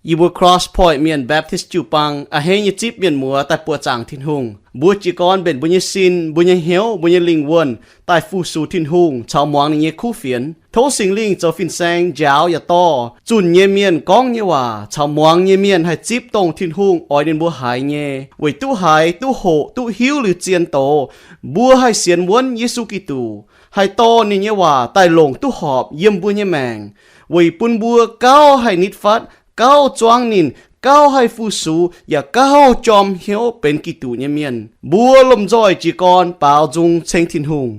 Yie mbuo Cross Point Mienh Baptist jiu-baang a'hneiv nyei zipv mienh muoz daaih buoqc zaangc Tin-Hungh. Mbuo jiez gorn mbenc mbuo nyei sin, mbuo nyei hnyouv, mbuo nyei lingh wuonh daaih fu-sux Tin-Hungh caux muangx ninh nyei kuv fienx. Tov Singx Lingh zoux fin-saeng njaaux yaac dorh zunh nyei mienh gorngv nyei waac caux muangx nyei mienh haih zipv dongh Tin-Hungh oix ninh mbuo haiz nyei, weic duqv haiz, duqv hoqc, duqv hiuv liuz zien doz, mbuo haih sienx wuonv Yesu Giduc, haih dorh ninh nyei waac daaih longc duqv horpc yiem mbuo nyei maengc, weic bun mbuo gauh haih nitv fatv, gauh zuangv ninh, gauh haih fu-sux, yaac gauh jorm hnyouv benx Giduc nyei mienh. Mbuo lomh nzoih jiez gorn baaux nzung ceng Tin-Hungh.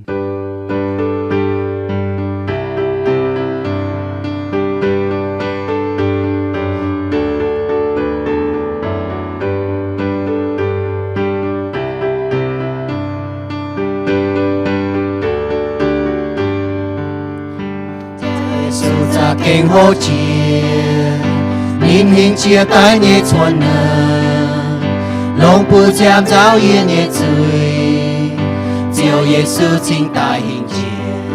Yesu za'gengh hlo jiex, ninh hingh jiex daaih nyei cuotv nor, longc buoz ziangh nzauh yie nyei zuiz, Ziouv Yesu cingx daaih hingh jiex.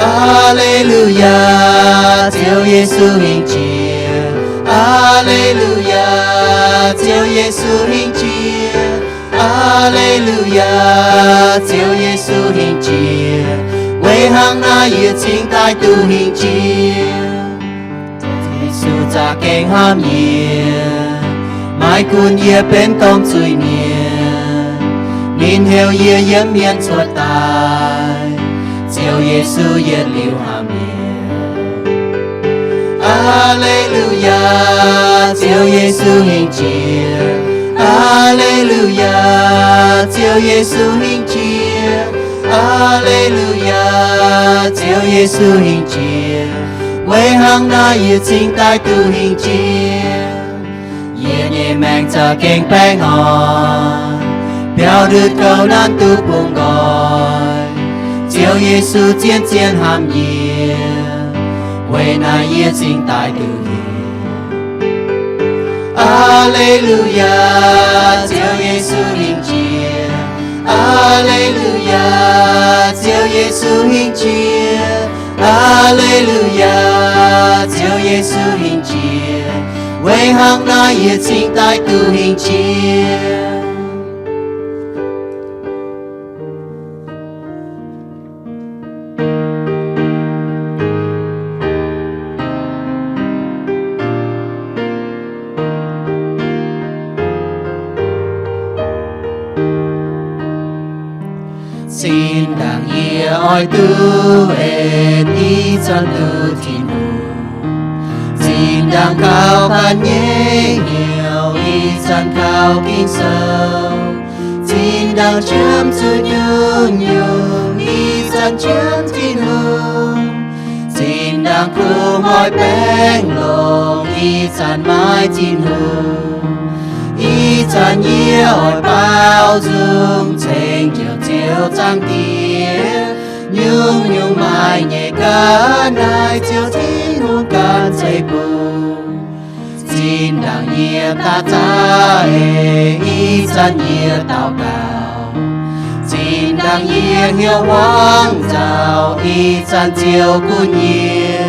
Aa^le^lu^yaa, Ziouv Yesu hingh jiex. Aa^le^lu^yaa, Ziouv Yesu hingh jiex. Aa^le^lu^yaa, Ziouv Yesu hingh jiex. Weic hnangv naaiv yie cingx daaih duqv hingh jiex. Yesu za'gengh hnamv yie, maiv gunv yie benx domh zuiz-mienh, ninh heuc yie yiem mienh cuotv daaih. Ziouv Yesu yietc liuz hnamv yie. Aa^le^lu^yaa, Ziouv Yesu hingh jiex. Aa^le^lu^yaa, Ziouv Yesu hingh jiex. Aa^le^lu^yaa, Ziouv Yesu hingh jiex. Weic hnangv naaiv yie cingx daaih duqv hingh jiex. Yie nyei maengc za'gengh baengh orn, biaux ndutv gouv nanv duqv bungx nqoi. Ziouv Yesu zien-zien hnamv yie, weic naaiv yie cingx daaih duqv hingh. Aa^le^lu^yaa, Ziouv Yesu hingh jiex. Aa^le^lu^yaa, Ziouv Yesu hingh jiex. Aa^le^lu^yaa, Ziouv Yesu hingh jiex. Weic hnangv naaiv yie cingx daaih duqv hingh jiex. Zinh ndaangc yie oix duqv en ih zanc duqv Tin-Hungh, zinh ndaangc kaux ganh nyei hnyouv ih zanc kaux Ging-Sou, zinh ndaangc qiemx zuqc nyungc-nyungc ih zanc qiemx Tin-Hungh, zinh ndaangc kungx oix baengh longx ih zanc maiv Tin-Hungh. Ih zanc yie oix baaux nzung ceng Ziouv, Ziouv Zaangc Diex, nyungc-nyungc maaih nyei ga'naaiv Ziouv Tin-Hungh ganh ceix bun. Zinh ndaangc yie daaih za'eix, ih zanc yie daux gaux, zinh ndaangc yie hnyouv hmuangv nzauh, ih zanc Ziouv gunv yie.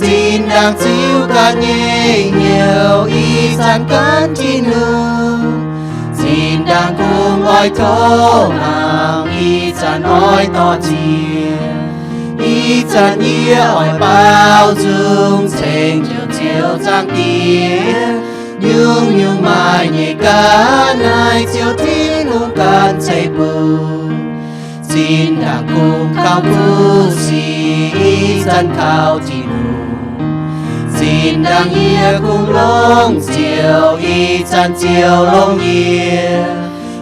Zinh ndaangc ziux ganh nyei hnyouv, ih zanc gan Tin-Hungh. Zinh ndaangc kungx oix tov mangc, ih zanc oix dorh ziex. Ih zanc yie oix baaux nzung ceng Ziouv, Ziouv Zaangc Diex, nyungc-nyungc maaih nyei ga'naaiv Ziouv Tin-Hungh ganh ceix bun. Zinh ndaangc kungx kaux kuv sic, ih zanc kaux Tin-Hungh. Zinh ndaangc yie kungx longx Ziouv, ih zanc Ziouv longx yie.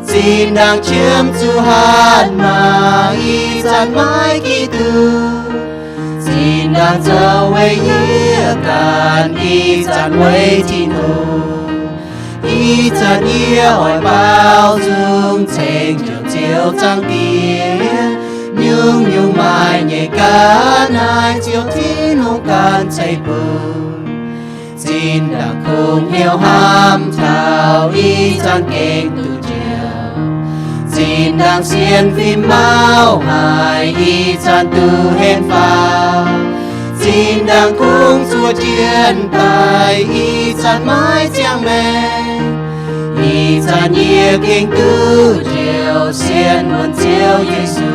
Zinh ndaangc qiemx zuqc hatc maaz, ih zanc maiv Giduc. Zinh ndaangc zoux weic yie ganh, ih zanc weic Tin-Hungh. Ih zanc yie oix baaux nzung ceng Ziouv, Ziouv Zaangc Diex, nyungc-nyungc maaih nyei ga'naaiv Ziouv Tin-Hungh ganh ceix bun. Zinh ndaangc kungx hnyouv hnamv taux, ih zanc gengh duqv njoux. Zinh ndaangc sienx fim mauv haic, ih zanc duqv henv faaux. Ninh dangh kungx zuov jienv daaih, ih zanc maiv ziangh maengc. Ih zanc yie gengh duqv njoux sienx wuonc Ziouv Yesu.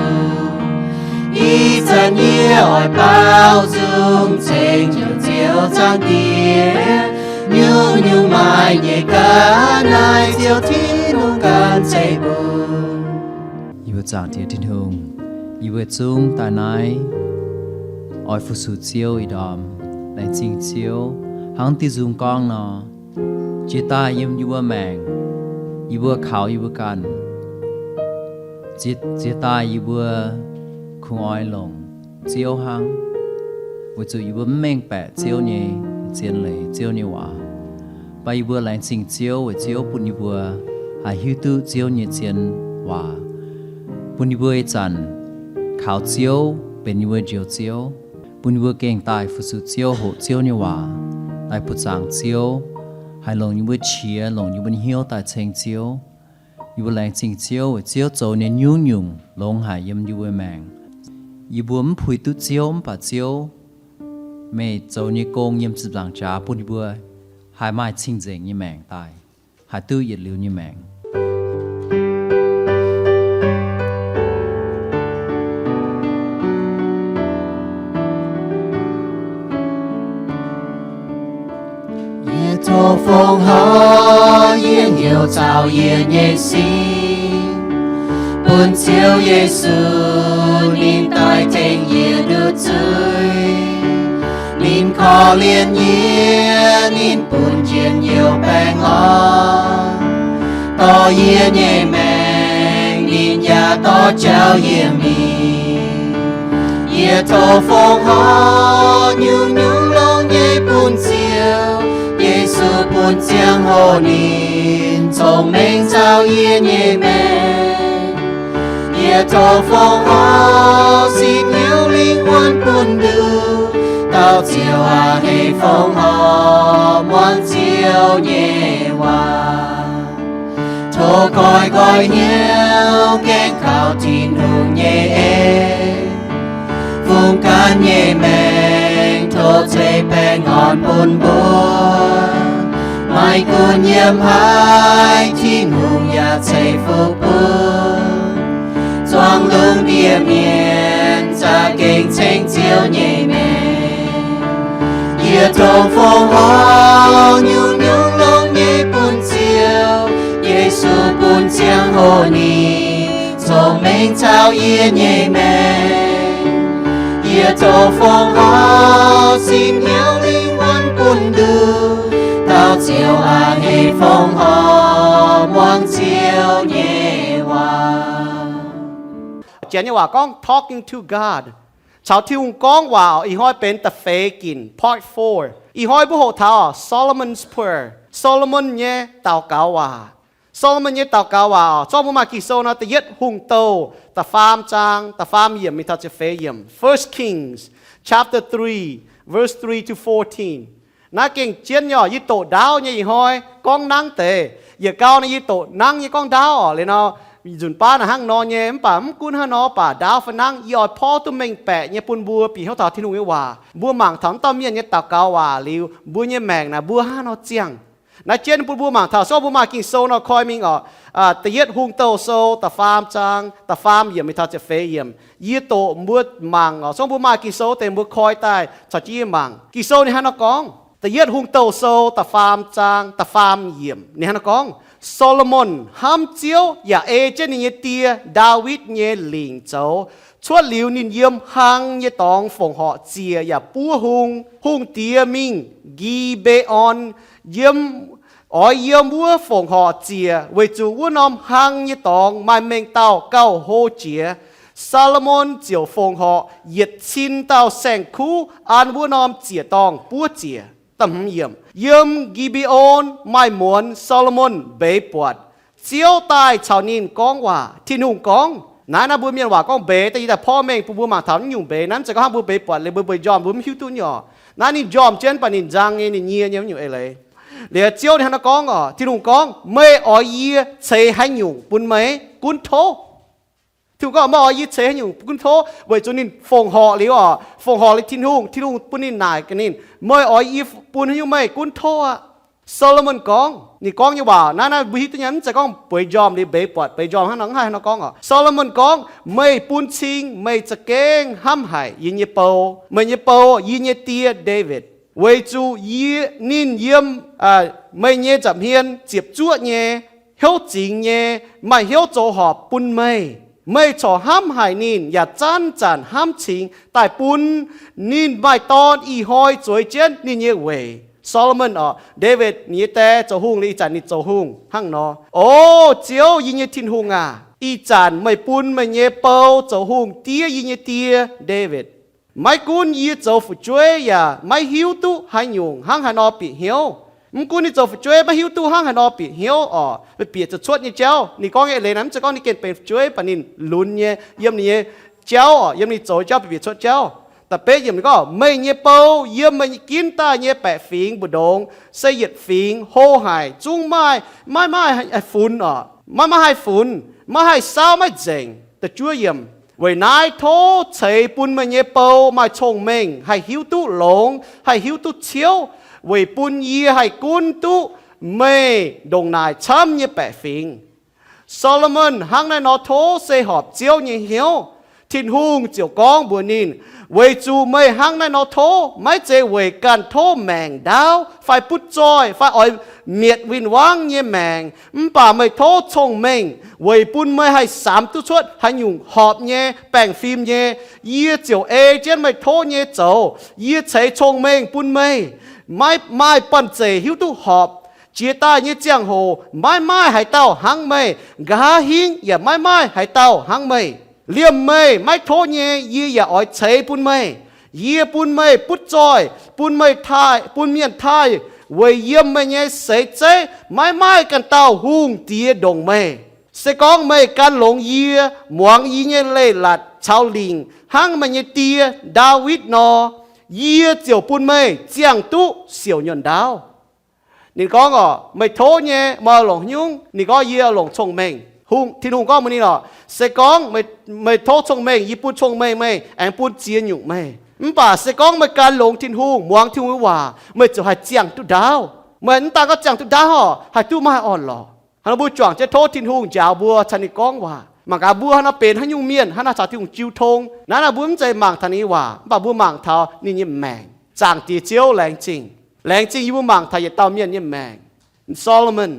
Ih zanc yie oix baaux nzung ceng Njoux Ziouv Zaangc Diex. Nyungc-nyungc maaih nyei ga'naaiv Ziouv Tin-Hungh ganh ceix bun. Yie mbuo Zaangc Diex Tin-Hungh, yie mbuo zungv daaih naaiv oix fu-sux Ziouv ih ndorm. Laengz zingh Ziouv, hnangv diuh nzung gorngv nor, jiex daaih yiem yie mbuo maengc, yie mbuo kaux yie mbuo ganh, jiex, jiex daaih yie mbuo kungx oix longc Ziouv hnangv, weic zuqc yie mbuo mv mengh baeqc Ziouv nyei zien leiz, Ziouv nyei waac. Mv baac yie mbuo laengz zingh Ziouv weic Ziouv bun yie mbuo haih hiuv duqv Ziouv nyei zien waac, bun yie mbuo ih zanc kaux Ziouv benx yie mbuo Njoux Ziouv, bun yie mbuo gengh daaih fu-sux Ziouv, hoqc Ziouv nyei waac, daaih buoqc zaangc Ziouv, haih longc yie mbuo qiex, longc yie mbuo hnyouv daaih ceng Ziouv. Yie mbuo laengz zingh Ziouv weic Ziouv zoux nyei nyungc-nyungc longx haic yiem yie mbuo maengc. Yie mbuo mv puix duqv Ziouv, mv baac Ziouv, meih zoux nyei gong yiem ziepc nzaangc jaax bun yie mbuo haih maaih cing-nzengc nyei maengc daaih, haih duqv yietc liuz nyei maengc. Yie tov fongc horc yie hnyouv caux yie nyei sin bun Ziouv Yesu, ninh daaih tengx yie nduqc zuiz. Ninh korv-lienh yie, ninh bun njien-youh baengh orn dorh yie nyei maengc, ninh yaac dorh jauv yie mingh. Yie tov fongc horc nyungc-nyungc longx nyei bun Ziouv Yesu, bun ziangh hoc ninh cong-mengh caux yie nyei maengc. Yie tov fongc horc sipv hnyouv lingh wuonh bun nduqc dauh Ziouv aac, hei fongc horc muangx Ziouv nyei waac. Tov goiv nqoi hnyouv gaengh kaux Tin-Hungh nyei en, fungx ganh nyei maengc tov ceix baengh orn bun mbuo. Maaih gunv yiem haaix, Tin-Hungh yaac ceix fuqv bun. Zuangx lungh ndiev mienh za'gengh ceng Ziouv nyei maengc. Yie tov fongc horc nyungc-nyungc longx nyei bun Ziouv Yesu, bun ziangh hoc ninh cong-mengh caux yie nyei maengc. Yie tov fongc horc sipv hnyouv lingh wuonh bun nduqc dauh Ziouv aac, hei fongc horc muangx Ziouv nyei waac. Janx nyei waac gorngv Talking to God, caux Tin-Hungh gorngv waac. Ih hnoi benx da'feix ginc, part four. Ih hnoi mbuo hoqc taux Solomon's Prayer, Solomon nyei daux gaux waac. Solomon nyei daux gaux waac, zorqv mbuo maaih Ging-Sou nor, Da'yietv Hungh Douh da'faam zaang da'faam yiemc mingh taux ziepc feix yiemc. First Kings chapter three, verse three to fourteen. Naaiv gengh jienv nyei oc. Yie doqc ndaauv nyei ih hnoi gorngv nangv deix. Yietc gau nor yie doqc nangv nyei gorngv ndaauv oc. Liuz nor, nzunc baav naaic hnangv nor nyei, mv baac mv gunv hnangv nor, baac ndaauv fai nangv yie oix porv duqv mengh baeqc nyei bun mbuo bieqc hnyouv taux Tin-Hungh nyei waac. Mbuo mangc taux mv dauh mienh nyei daux gaux waac liuz, mbuo nyei maengc naaic mbuo hnangv nor ziangh. Naaiv jienv bun mbuo mangc taux, zorqv mbuo maaih Ging-Sou nor koi mingh oc. Da'yietv Hungh Douh Sou da'faam zaang da'faam yiemc mingh taux ziepc feix yiemc. Yie doqc mbuo mangc oc. Zorqv mbuo maaih Ging-Sou deix mbuo koi daaih caux jienv yie mangc. Ging-Sou ninh hnangv nor gorngv, Da'yietv Hungh Douh Sou da'faam zaang da'faam yiemc, ninh hnangv nor gorngv, Solomon hnamv Ziouv yaac ei jienv ninh nyei die, Ndaawitv, nyei lingc zoux. Cuotv liuz ninh yiem hlang nyei dorngx fongc horc ziec yaac buov hung. Hungh diex mingh Gi^mbe^on, yiem, oix yiem wuov fongc horc ziec, weic zuqc wuov norm hlang nyei dorngx maaih mengh dauh gauh hlo jiex. Saa^lo^morn ziouc fongc horc yietc cin dauh saeng-kuv an wuov norm ziec-dorngh buov ziec. Yiem Gi^mbe^on maaih muonz Saa^lo^morn mbeix buatc. Ziouv daaih caux ninh gorngv waac. Tin-Hungh gorngv, naaiv naaiv mbuo mienh waac gorngv mbeix, da'nyeic daaih porv mengh bun mbuo mangc taux mv nyungc mbeix. Naaiv mv zeiz gorngv hnangv mbuo mbeix buatc liuz mbuo mbeix njormh mbuo mv hiuv duqv nyei oc. Naaiv ninh njormh jienv, mv baac ninh nzang nyei, ninh nyie nyei, mv nyungc eix leiz. Liuz Ziouv ninh hnangv nor gorngv oc. Tin-Hungh gorngv, meih oix yie ceix haaix nyungc bun meih gunv tov? Tin-Hungh gorngv, meih oix yie ceix haaix nyungc gunv tov? Weic zuqc ninh fongc horc liuz oc, fongc horc liuz Tin-Hungh, Tin-Hungh bun ninh naaic gaax ninh, meih oix yie bun haaix nyungc meih gunv tov aqv? Solomon gorngv, ninh gorngv nyei waac naaiv, naaiv mbuo hiuv duqv nyei, mv zeiz gorngv bueix njormh liuz mbeix buatc bueix njormh hnangv nor, mv haih hnangv nor gorngv oc. Solomon gorngv, meih bun cing meih za'gengh hnamv haic yie nyei bou. Meih nyei bou yie nyei die Ndaawitv, weic zuqc yie, ninh yiem meih nyei nza'hmien ziepc zuoqv nyei, hnyouv zingx nyei, maaih hnyouv zoux horpc bun meih. Meih corc hnamv haic ninh yaac zanc-zanc hnamv cingx daaih bun ninh maaih dorn ih hnoi zueiz jienv ninh nyei weic. Solomon oc, Ndaawitv ninh nyei die zoux hungh liuz ih zanc ninh zoux hungh hnangv nor. O Ziouv, yie nyei Tin-Hungh aac, ih zanc meih bun meih nyei bou zoux hungh diev yie nyei die, Ndaawitv. Maiv gunv yie zoux fu'jueiv yaac maiv hiuv duqv haaix nyungc hnangv haaix nor bieqc hnyouv. Mv gunv ninh zoux fu'jueiv maiv hiuv duqv hnangv haaix nor bieqc hnyouv oc. Bieqc zuqc cuotv nyei jauv, ninh gorngv nyei leiz naaiv mv zeiz gorngv ninh gengh benx fu'jueiv, mv baac ninh lunx nyei, yiem ninh nyei jauv oc, yiem ninh zoux jauv bieqc cuotv jauv. Da'betv yiemc ninh gorngv, meih nyei bou yiem meih ginv daaih nyei baeqc fingx mbu'ndongx se yietc fingx hlo haic, zungv maaih, maiv maaih funx oc, maiv maaih haih funx, maiv haih saauv, maiv nzengc. Da'juov yiemc, weic naaiv tov ceix bun meih nyei bou maaih cong-mengh, haih hiuv duqv longx, haih hiuv duqv ciouv, weic bun yie haih gunv duqv meih ndongc naaic camv nyei baeqc fingx. Solomon hnangv naaiv nor tov se horpc Ziouv nyei hnyouv. Tin-Hungh ziouc gorngv mbuox ninh, weic zuqc meih hnangv naaiv nor tov, maiv zeiz weic ganh tov maengc ndaauv fai butv zoih fai oix mietc win-wangv nyei maengc, mv baac meih tov cong-mengh weic bun meih haih samx duqv cuotv haaix nyungc horpc nyei, baengh fim nyei. Yie ziouc ei jienv meih tov nyei zoux. Yie ceix cong-mengh bun meih, maiv maaih banh zeic hiuv duqv horpc. Jiex daaih nyei ziangh hoc maiv maaih haaix dauh hnangv meih. Nqa'haav hingv yaac maiv maaih haaix dauh hnangv meih. Liemh meih maiv tov nyei, yie yaac oix ceix bun meih. Yie bun meih butv zoih, bun meih taaih, bun mienh taaih, weic yiem meih nyei seix zeiv maiv maaih ganh dauh hungh diex ndongc meih. Se gorngv meih gan longx yie, muangx yie nyei leiz-latc caux lingc hnangv meih nyei die, Ndaawitv, nor, yie ziouc bun meih ziangh duqv siouc nyuonh ndaauv. Ninh gorngv oc, meih tov nyei, meih longc hnyungv? Ninh gorngv, yie longc cong-mengh. Tin-Hungh gorngv mbuox ninh oc, se gorngv meih tov cong-mengh, yie bun cong-mengh meih, aengx bun ziex nyungc meih. Mv baac se gorngv meih gan longx Tin-Hungh, muangx Tin-Hungh nyei waac, meih ziouc haih ziangh duqv ndaauv. Meih mv daan gorngv ziangh duqv ndaauv oc, haih duqv maaih orn-lorqc. Hnangv nor mbuo juangc jienv tov Tin-Hungh njaaux mbuo caux ninh gorngv waac. Mangc gaax mbuo hnangv nor benx haaix nyungc mienh, hnangv naaiv caux Tin-Hungh jiu tong. Naaiv naaic mbuo mv zeiz mangc taux ninh nyei waac, mv baac mbuo mangc taux ninh nyei maengc. Zaangc Diex Ziouv, laengz zingh. Laengz zingh yie mbuo mangc taux yietc dauh mienh nyei maengc. Solomon,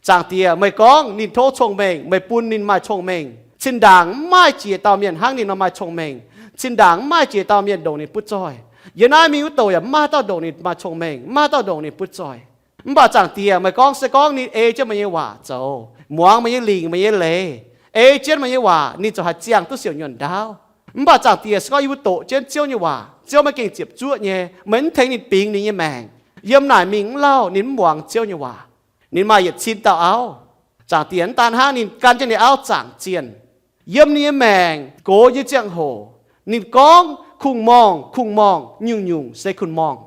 Zaangc Diex, meih gorngv ninh tov cong-mengh, meih bun ninh maaih cong-mengh. Zinh ndaangc mv maaih jiex dauh mienh hnangv ninh nor maaih cong-mengh. Zinh ndaangc mv maaih jiex dauh mienh ndongc ninh butv zoih. Yiem naaiv mingh wuov douc yaac mv maaih dauh ndongc ninh maaih cong-mengh, mv maaih dauh ndongc ninh butv zoih. Mv baac Zaangc Diex, meih gorngv se gorngv ninh ei jienv meih nyei waac zoux, muangx meih nyei lingc, meih nyei leiz, ei jienv meih nyei waac, ninh ziouc haih ziangh duqv siouc nyuonh ndaauv. Mv baac Zaangc Diex, se gorngv yie mbuo doqc jienv Ziouv nyei waac, Ziouv maiv gengh ziepc zuoqv nyei, meih mv tengx ninh bingx ninh nyei maengc. Yiem naaic mingh mv lauh ninh mv muangx Ziouv nyei waac. Ninh maaih yietc cin dauh auv. Zaangc Diex, mv daan hnangv, ninh gan jienv ninh auv zaangc zienh. Yiem ninh nyei maengc gox nyei ziangh hoc, ninh gorngv kungx-morngh, kungx-morngh, nyungc-nyungc se kungx-morngh.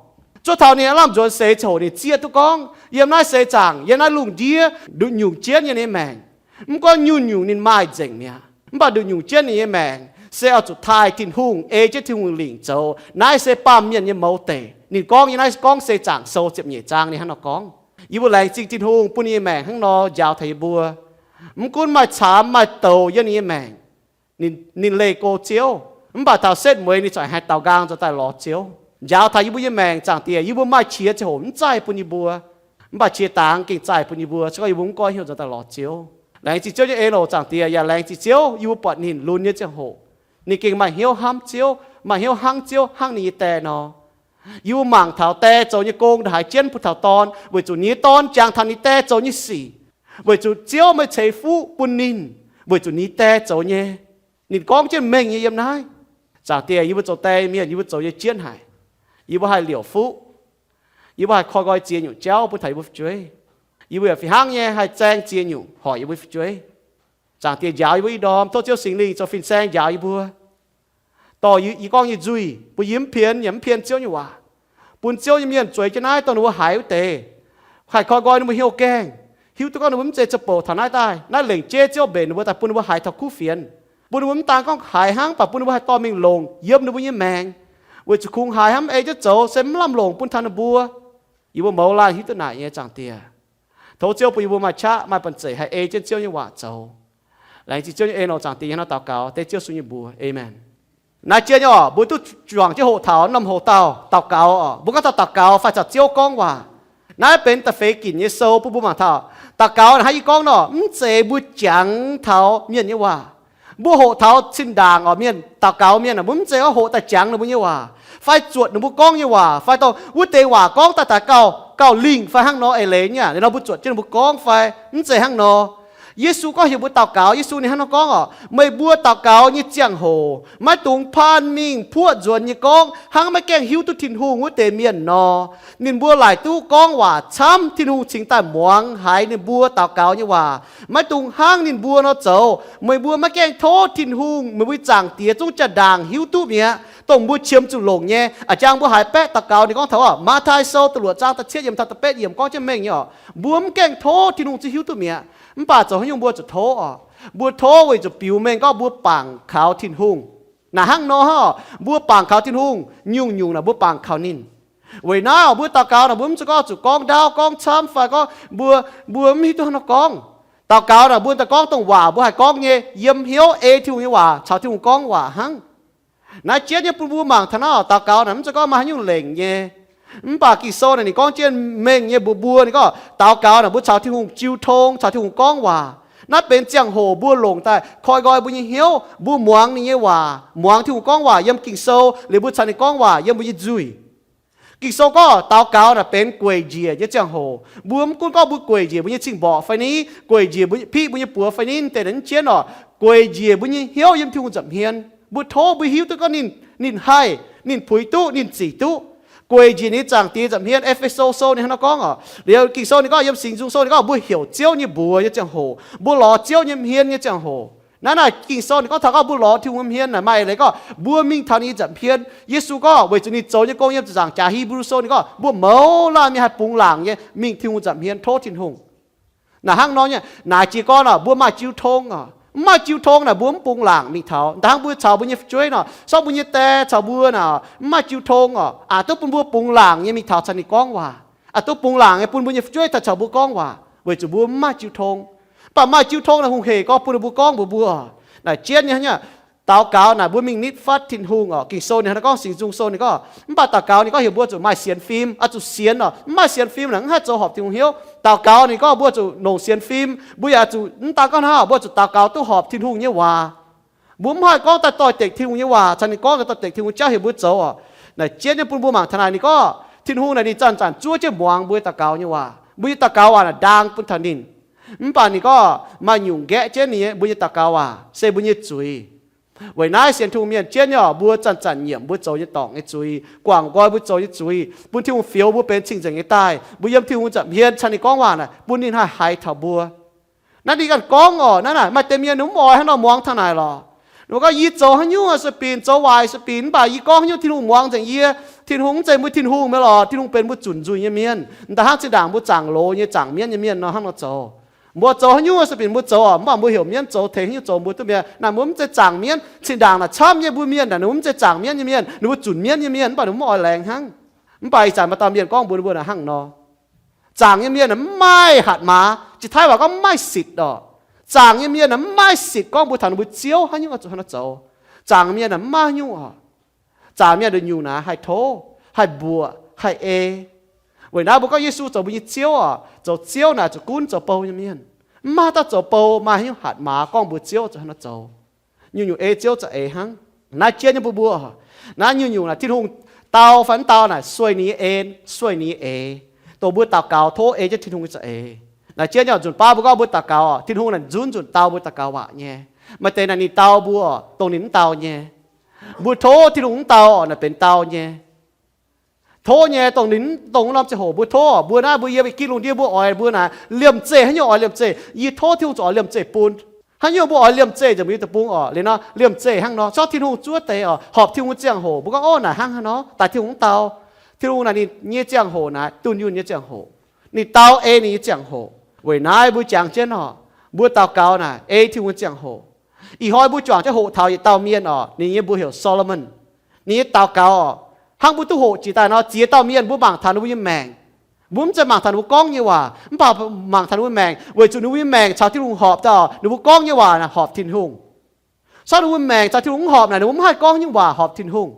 Zuov taux ninh aav lamh nzuonx seix ziangh hoc ninh zieqv duqv gorngv, yiem naaiv seix zaangc, yiem naaiv lungh ndiev, nduqc nyungc jienv yiem ninh nyei maengc. Mv gunv nyungc-nyungc ninh maaih nzengc mi'aqv, mv baac nduqc nyungc jienv ninh nyei maengc se oix zuqc taaih Tin-Hungh, ei jienv Tin-Hungh lingc zoux. Naaiv se baamh mienh nyei mouz deic. Ninh gorngv yiem naaiv Gorngv Seix Zaangc Sou ziepc nyeic zaang ninh hnangv nor gorngv. Yie mbuo laengz zingh Tin-Hungh bun ninh nyei maengc hnangv nor njaaux taux yie mbuo. Mv gunv maaih caamx maaih douz yiem ninh nyei maengc, ninh leih go Ziouv, mv baac taux setv mueiz ninh corc haih daaux nqaang nzuonx daaih lorz Ziouv. Njaaux taux yie mbuo nyei maengc, Zaangc Diex, yie mbuo maaih qiex ziangh hoc mv zaih bun yie mbuo, mv baac qiex dangx gengh zaih bun yie mbuo, se gorngv yie mbuo mv goiv hnyouv nzuonx daaih lorz Ziouv. Laengz zingh Ziouv nyei eix louc, Zaangc Diex, yaac laengz zingh Ziouv yie mbuo buatc ninh lunx nyei ziangh hoc, ninh gengh maaih hnyouv hnamv Ziouv, maaih hnyouv hnangv Ziouv, hnangv ninh nyei die nor. Yie mbuo mangc taux die zoux nyei gong ndongc haaix jienv bun taux dorn, weic zuqc ninh nyei dorn jangx taux ninh die zoux nyei sic, weic zuqc Ziouv meih ceix fuqv bun ninh, weic zuqc ninh die zoux nyei. Ninh gorngv jienv mengh nyei yiem naaiv. Zaangc Diex, yie mbuo zoux die mienh, yie mbuo zoux nyei jienv haic. Yie mbuo haih liouc fuqv. Yie mbuo haih koi nqoi ziex nyungc jauv bun taux yie mbuo fu'jueiv. Yie mbuo yaac fih hnangv nyei haih zaeng ziex nyungc hoic yie mbuo fu'jueiv. Zaangc Diex, njaaux yie mbuo ih ndorm, tov Ziouv Singx Lingh zoux fin-saeng njaaux yie mbuo. Dorh yie, yie gorngv nyei nzuih bun yie mv pien, yaac mv pien Ziouv nyei waac. Bun Ziouv nyei mienh zueiz jienv naaiv dongh ninh mbuo haiz wuov deix, haih koi nqoi ninh mbuo hnyouv gaengh, hiuv duqv gorngv ninh mbuo mv zeiz zoux bouc taux naaiv daaih. Naaiv lengc jeiv Ziouv mbenc ninh mbuo daaih bun ninh mbuo haiz taux kuv fienx. Bun ninh mbuo mv daan gorngv haiz hnangv, mv baac bun ninh mbuo haih dorh mingh longc yiem ninh mbuo nyei maengc, weic zuqc kungx haiz hnangv mv ei jienv zoux se mv lamh longc bun taux ninh mbuo. Yie mbuo mouz laanh hiuv duqv naaic nyei, Zaangc Diex, tov Ziouv bun yie mbuo maaih qaqv maaih banh zeic haih ei jienv Ziouv nyei waac zoux. Laengz zingh Ziouv nyei en oc. Zaangc Diex, yie hnangv naaiv daux gaux dengv Ziouv Yesu nyei mbuox, aamen. Naaiv jien nyei oc, mbuo duqv juangc jienv hoqc taux norm hoc dauh daux gaux oc. Mbuo gorngv taux daux gaux fai caux Ziouv gorngv waac. Naaiv benx da'feix ginc nyei sou bun mbuo mangc taux, daux gaux naaic hnangv yie gorngv nor, mv zeiz mbuo jangx taux mienh nyei waac. Mbuo hoqc taux zinh ndaangc oc, mienh daux gaux mienh aah, mbuo mv zeiz gorngv hoqc daaih jangx ninh mbuo nyei waac fai zuotc ninh mbuo gorngv nyei waac fai dongh wuov deix waac gorngv daaih taux gauh, gauh lingh fai hnangv nor eix leiz nyei aqv. Liuz nor mbuo zuotc jienv ninh mbuo gorngv fai mv zeiz hnangv nor. Yesu gorngv heuc mbuo daux gaux, Yesu ninh hnangv nor gorngv oc, meih mbuo daux gaux nyei ziangh hoc maiv dungx paanh mingh puoqv nzuonx nyei gorngv hnangv maiv gaengh hiuv duqv Tin-Hungh wuov deix mienh nor. Ninh mbuo laaic duqv gorngv waac camv, Tin-Hungh cingx daaih muangx haiz ninh mbuo daux gaux nyei waac. Maiv dungx hnangv ninh mbuo nor zoux. Meih mbuo maiv gaengh tov Tin-Hungh, meih mbuo nyei Zaangc Diex zungv jaa-ndaangc hiuv duqv mi'aqv, dongh mbuo qiemx zuqc longc nyei. A'jang mbuo haiz baeqv daux gaux ninh gorngv taux oc, Matv^tai Sou da'luoqc zaang da'cietv yiemc taux da'betv yiemc gorngv jienv mengh nyei oc, mbuo mv gaengh tov Tin-Hungh zungv hiuv duqv mi'aqv. Mv baac zoux haaix nyungc mbuo zuqc tov oc? Mbuo tov weic zuqc biux mengh gorngv mbuo bangc kaux Tin-Hungh. Naaic hnangv nor oc, mbuo bangc kaux Tin-Hungh, nyungc-nyungc naaic mbuo bangc kaux ninh. Weic naaiv oc, mbuo daux gaux naaic mbuo mv zeiz gorngv zuqc gorngv ndaauv gorngv camv fai gorngv mbuo, mbuo mv hiuv duqv hnangv nor gorngv. Daux gaux naaic mbuo daaih gorngv dongh waac mbuo haih gorngv nyei, yiem hnyouv ei Tin-Hungh nyei waac caux Tin-Hungh gorngv waac hnangv. Naaiv jienv nyei bun mbuo mangc taux naaiv oc, daux gaux naaic mv zeiz gorngv maaih haaix nyungc lengc nyei. Mv baac Ging-Sou naaic ninh gorngv jienv mengh nyei mbuox mbuo, ninh gorngv daux gaux naaic mbuo caux Tin-Hungh jiu tong, caux Tin-Hungh gorngv waac. Naaiv benx ziangh hoc mbuo longc daaih koi nqoi mbuo nyei hnyouv, mbuo muangx ninh nyei waac, muangx Tin-Hungh gorngv waac yiem Ging-Sou, liuz mbuo caux ninh gorngv waac yiem mbuo nyei nzuih. Ging-Sou gorngv daux gaux naaic benx gueic njiec nyei ziangh hoc. Mbuo mv gunv gorngv mbuo gueic njiec mbuo nyei cing-mborqc fai ni, gueic njiec mbuo piqv mbuo nyei buoz fai ni, deix naaic mv jienv oc. Gueic njiec mbuo nyei hnyouv yiem Tin-Hungh nza'hmien. Mbuo tov mbuo hiuv duqv gorngv ninh, ninh haih, ninh puix duqv, ninh zic duqv. Gueic njiec ninh nyei Zaangc Diex nza'hmien. E^fe^so Sou ninh hnangv nor gorngv oc. Liuz Ging-Sou ninh gorngv yiem Singx Nzung Sou ninh gorngv mbuo heuc Ziouv nyei mbuox nyei ziangh hoc, mbuo lorz Ziouv nyei hmien nyei ziangh hoc. Naaiv naaic Ging-Sou ninh gorngv taux gorngv mbuo lorz Tin-Hungh nyei hmien naaic maaih eix leiz gorngv mbuo mingh taux ninh nyei nza'hmien. Yesu gorngv weic zuqc ninh zoux nyei gong yiem ziepc nzaangc jaax Hipv^lu Sou ninh gorngv mbuo mouz laanh mingh haih bungx laangc nyei mingh Tin-Hungh nza'hmien tov Tin-Hungh. Naaic hnangv nor nyei, naaic jiez gorn oc, mbuo maaih jiu tong oc. Mv maaih jiu tong naaic mbuo mv bungx laangc mingh taux. Da'hnangv mbuo caux mbuo nyei fu'jueiv nor, sortv mbuo nyei die caux mbuo naaic mv maaih jiu tong oc, aqc duqv bun mbuo bungx laangc nyei mingh taux caux ninh gorngv waac. Aqc duqv bungx laangc nyei bun mbuo nyei fu'jueiv daaih caux mbuo gorngv waac weic zuqc mbuo mv maaih jiu tong. Mv baac maaih jiu tong naaic hungh hec gorngv bun ninh mbuo gorngv mbuox mbuo. Naaic jienv nyei hnangv nyei. Daux gaux naaic mbuo mingh nitv fatv Tin-Hungh oc. Ging-Sou ninh hnangv nor gorngv, Singx Nzung Sou ninh gorngv, mv baac daux gaux ninh gorngv heuc mbuo zuqc maaih sienx fim, oix zuqc sienx oc. Mv maaih sienx fim naaic mv haih zoux horpc Tin-Hungh hnyouv. Daux gaux ninh gorngv mbuo zuqc longc sienx fim. Mbuo yaac zuqc mv daan gorngv hnangv, mbuo zuqc daux gaux duqv horpc Tin-Hungh nyei waac. Mbuo mv haih gorngv daaih doix-dekc Tin-Hungh nyei waac, caux ninh gorngv daaih doix-dekc Tin-Hungh jauv heuc mbuo zoux oc. Naaic jienv nyei bun mbuo mangc taux naaic ninh gorngv Tin-Hungh naaic ninh zanc-zanc zuov jienv muangx mbuo nyei daux gaux nyei waac. Mbuo nyei daux gaux waac naaic ndaang bun taux ninh. Mv baac ninh gorngv maaih nyungc nqaeqv jienv ninh nyei, mbuo nyei daux gaux waac se mbuo nyei zuiz. Weic naaiv sienx Tin-Hungh mienh jienv nyei oc, mbuo zanc-zanc nyiemc mbuo zoux nyei dorngc nyei zuiz, guangc nqoi mbuo zoux nyei zuiz, bun Tin-Hungh fioux mbuo benx cing-nzengc nyei daaih. Mbuo yiem Tin-Hungh nza'hmien caux ninh gorngv waac naaic, bun ninh haih haiz taux mbuo. Naaiv ninh ganh gorngv oc, naaiv naaic maaih deix mienh ninh mv oix hnangv nor muangx taux naaic lorqc. Ninh mbuo gorngv, yie zoux haaix nyungc sueih binc, zoux waaic sueih binc, mv baac yie gorngv haaix nyungc Tin-Hungh muangx nzengc yie. Tin-Hungh mv zeiz mbuo Tin-Hungh mi'aqv lorqc. Tin-Hungh benx mbuo zunc nzuih nyei mienh. Da'hnangv zinh ndaangc mbuo zaangc loz nyei zaangc mienv nyei mienh nor hnangv nor zoux. Mbuo zoux haaix nyungc sueih binc mbuo zoux oc, mv baac mbuo heuc mienv zoux tengx haaix nyungc zoux mbuo duqv mi'aqv. Naaic mbuo mv zeiz zaangc mienv. Zinh ndaangc naaic camv nyei mbuo mienh naaic ninh mbuo mv zeiz zaangc mienv nyei mienh, ninh mbuo zunc mienv nyei mienh, mv baac ninh mbuo mv oix laengz hnangv. Mv baac ih zanc maaih dauh mienh gorngv mbuox ninh mbuo naaic hnangv nor, zaangc nyei mienh naaic mv maaih hatc maaz. Jiex Taiv waac gorngv mv maaih sitc oc. Zaangc nyei mienh naaic mv maaih sitc gorngv mbuox taux ninh mbuo Ziouv haaix nyungc oix zuqc hnangv nor zoux. Zaangc nyei mienh naaic mv maaih haaix nyungc oc. Zaangc mienh nduqc nyungc naaic haih tov, haih mbuoqc, haih ei. Weic naaiv mbuo gorngv Yesu zoux mbuo nyei Ziouv oc, zoux Ziouv naaic zuqc gunv zoux bou nyei mienh. Mv maaih dauh zoux bou maaih haaix nyungc hatc maaz gorngv mbuox Ziouv zuqc hnangv nor zoux. Nyungc-nyungc ei Ziouv za'eix hnangv. Naaiv jienv nyei mbuo mbuo, naaiv nyungc-nyungc naaic Tin-Hungh dau fai mv dau naaic sueih ninh nyei en, sueih ninh nyei eix, dongh mbuo daux gaux tov ei jienv Tin-Hungh nyei za'eix. Naaic jienv nyei oc, nzunc baav mbuo gorngv mbuo daux gaux oc, Tin-Hungh naaic nzunc nzunc dau mbuo daux gaux waac nyei. Maaih deix naaic ninh dau mbuo oc, dongh ninh mv dau nyei. Mbuo tov Tin-Hungh mv dau oc, naaic benx dau nyei. Tov nyei, dongh ninh, dongh wuov norm ziangh hoc mbuo tov oc, mbuo naaiv mbuo yiem i ginv lungh ndiev mbuo oix mbuo naaic liemh zeih, haaix nyungc oix liemh zeih, yie tov Tin-Hungh zuqc oix liemh zeih bun. Haaix nyungc mbuo oix liemh zeih nzengc mbuo nyei deic-bung oc. Liuz nor liemh zeih hnangv nor, corc Tin-Hungh zuov deix oc, horpc Tin-Hungh ziangh hoc mbuo gorngv, ov, naaic hnangv haaix nor daaih Tin-Hungh mv dau. Tin-Hungh naaic ninh nyei ziangh hoc naaic dunh yunh nyei ziangh hoc. Ninh dau ei ninh nyei ziangh hoc. Weic naaiv mbuo jangx jienv oc, mbuo daux gaux naaic ei Tin-Hungh nyei ziangh hoc. Ih hnoi mbuo juangc jienv hoqc taux yietc dauh mienh oc, ninh nyei mbuox heuc Solomon. Ninh nyei daux gaux oc, hnangv mbuo duqv hoqc jiex daaih nor, ziex dauh mienh mbuo mangc taux ninh mbuo nyei maengc. Mbuo mv zeiz mangc taux ninh mbuo gorngv nyei waac, mv baac mangc taux ninh mbuo maengc, weic zuqc ninh mbuo nyei maengc caux Tin-Hungh horpc daaih oc, ninh mbuo gorngv nyei waac naaic horpc Tin-Hungh. Corc ninh mbuo maengc caux Tin-Hungh mv horpc naaic, ninh mbuo mv haih gorngv nyei waac horpc Tin-Hungh.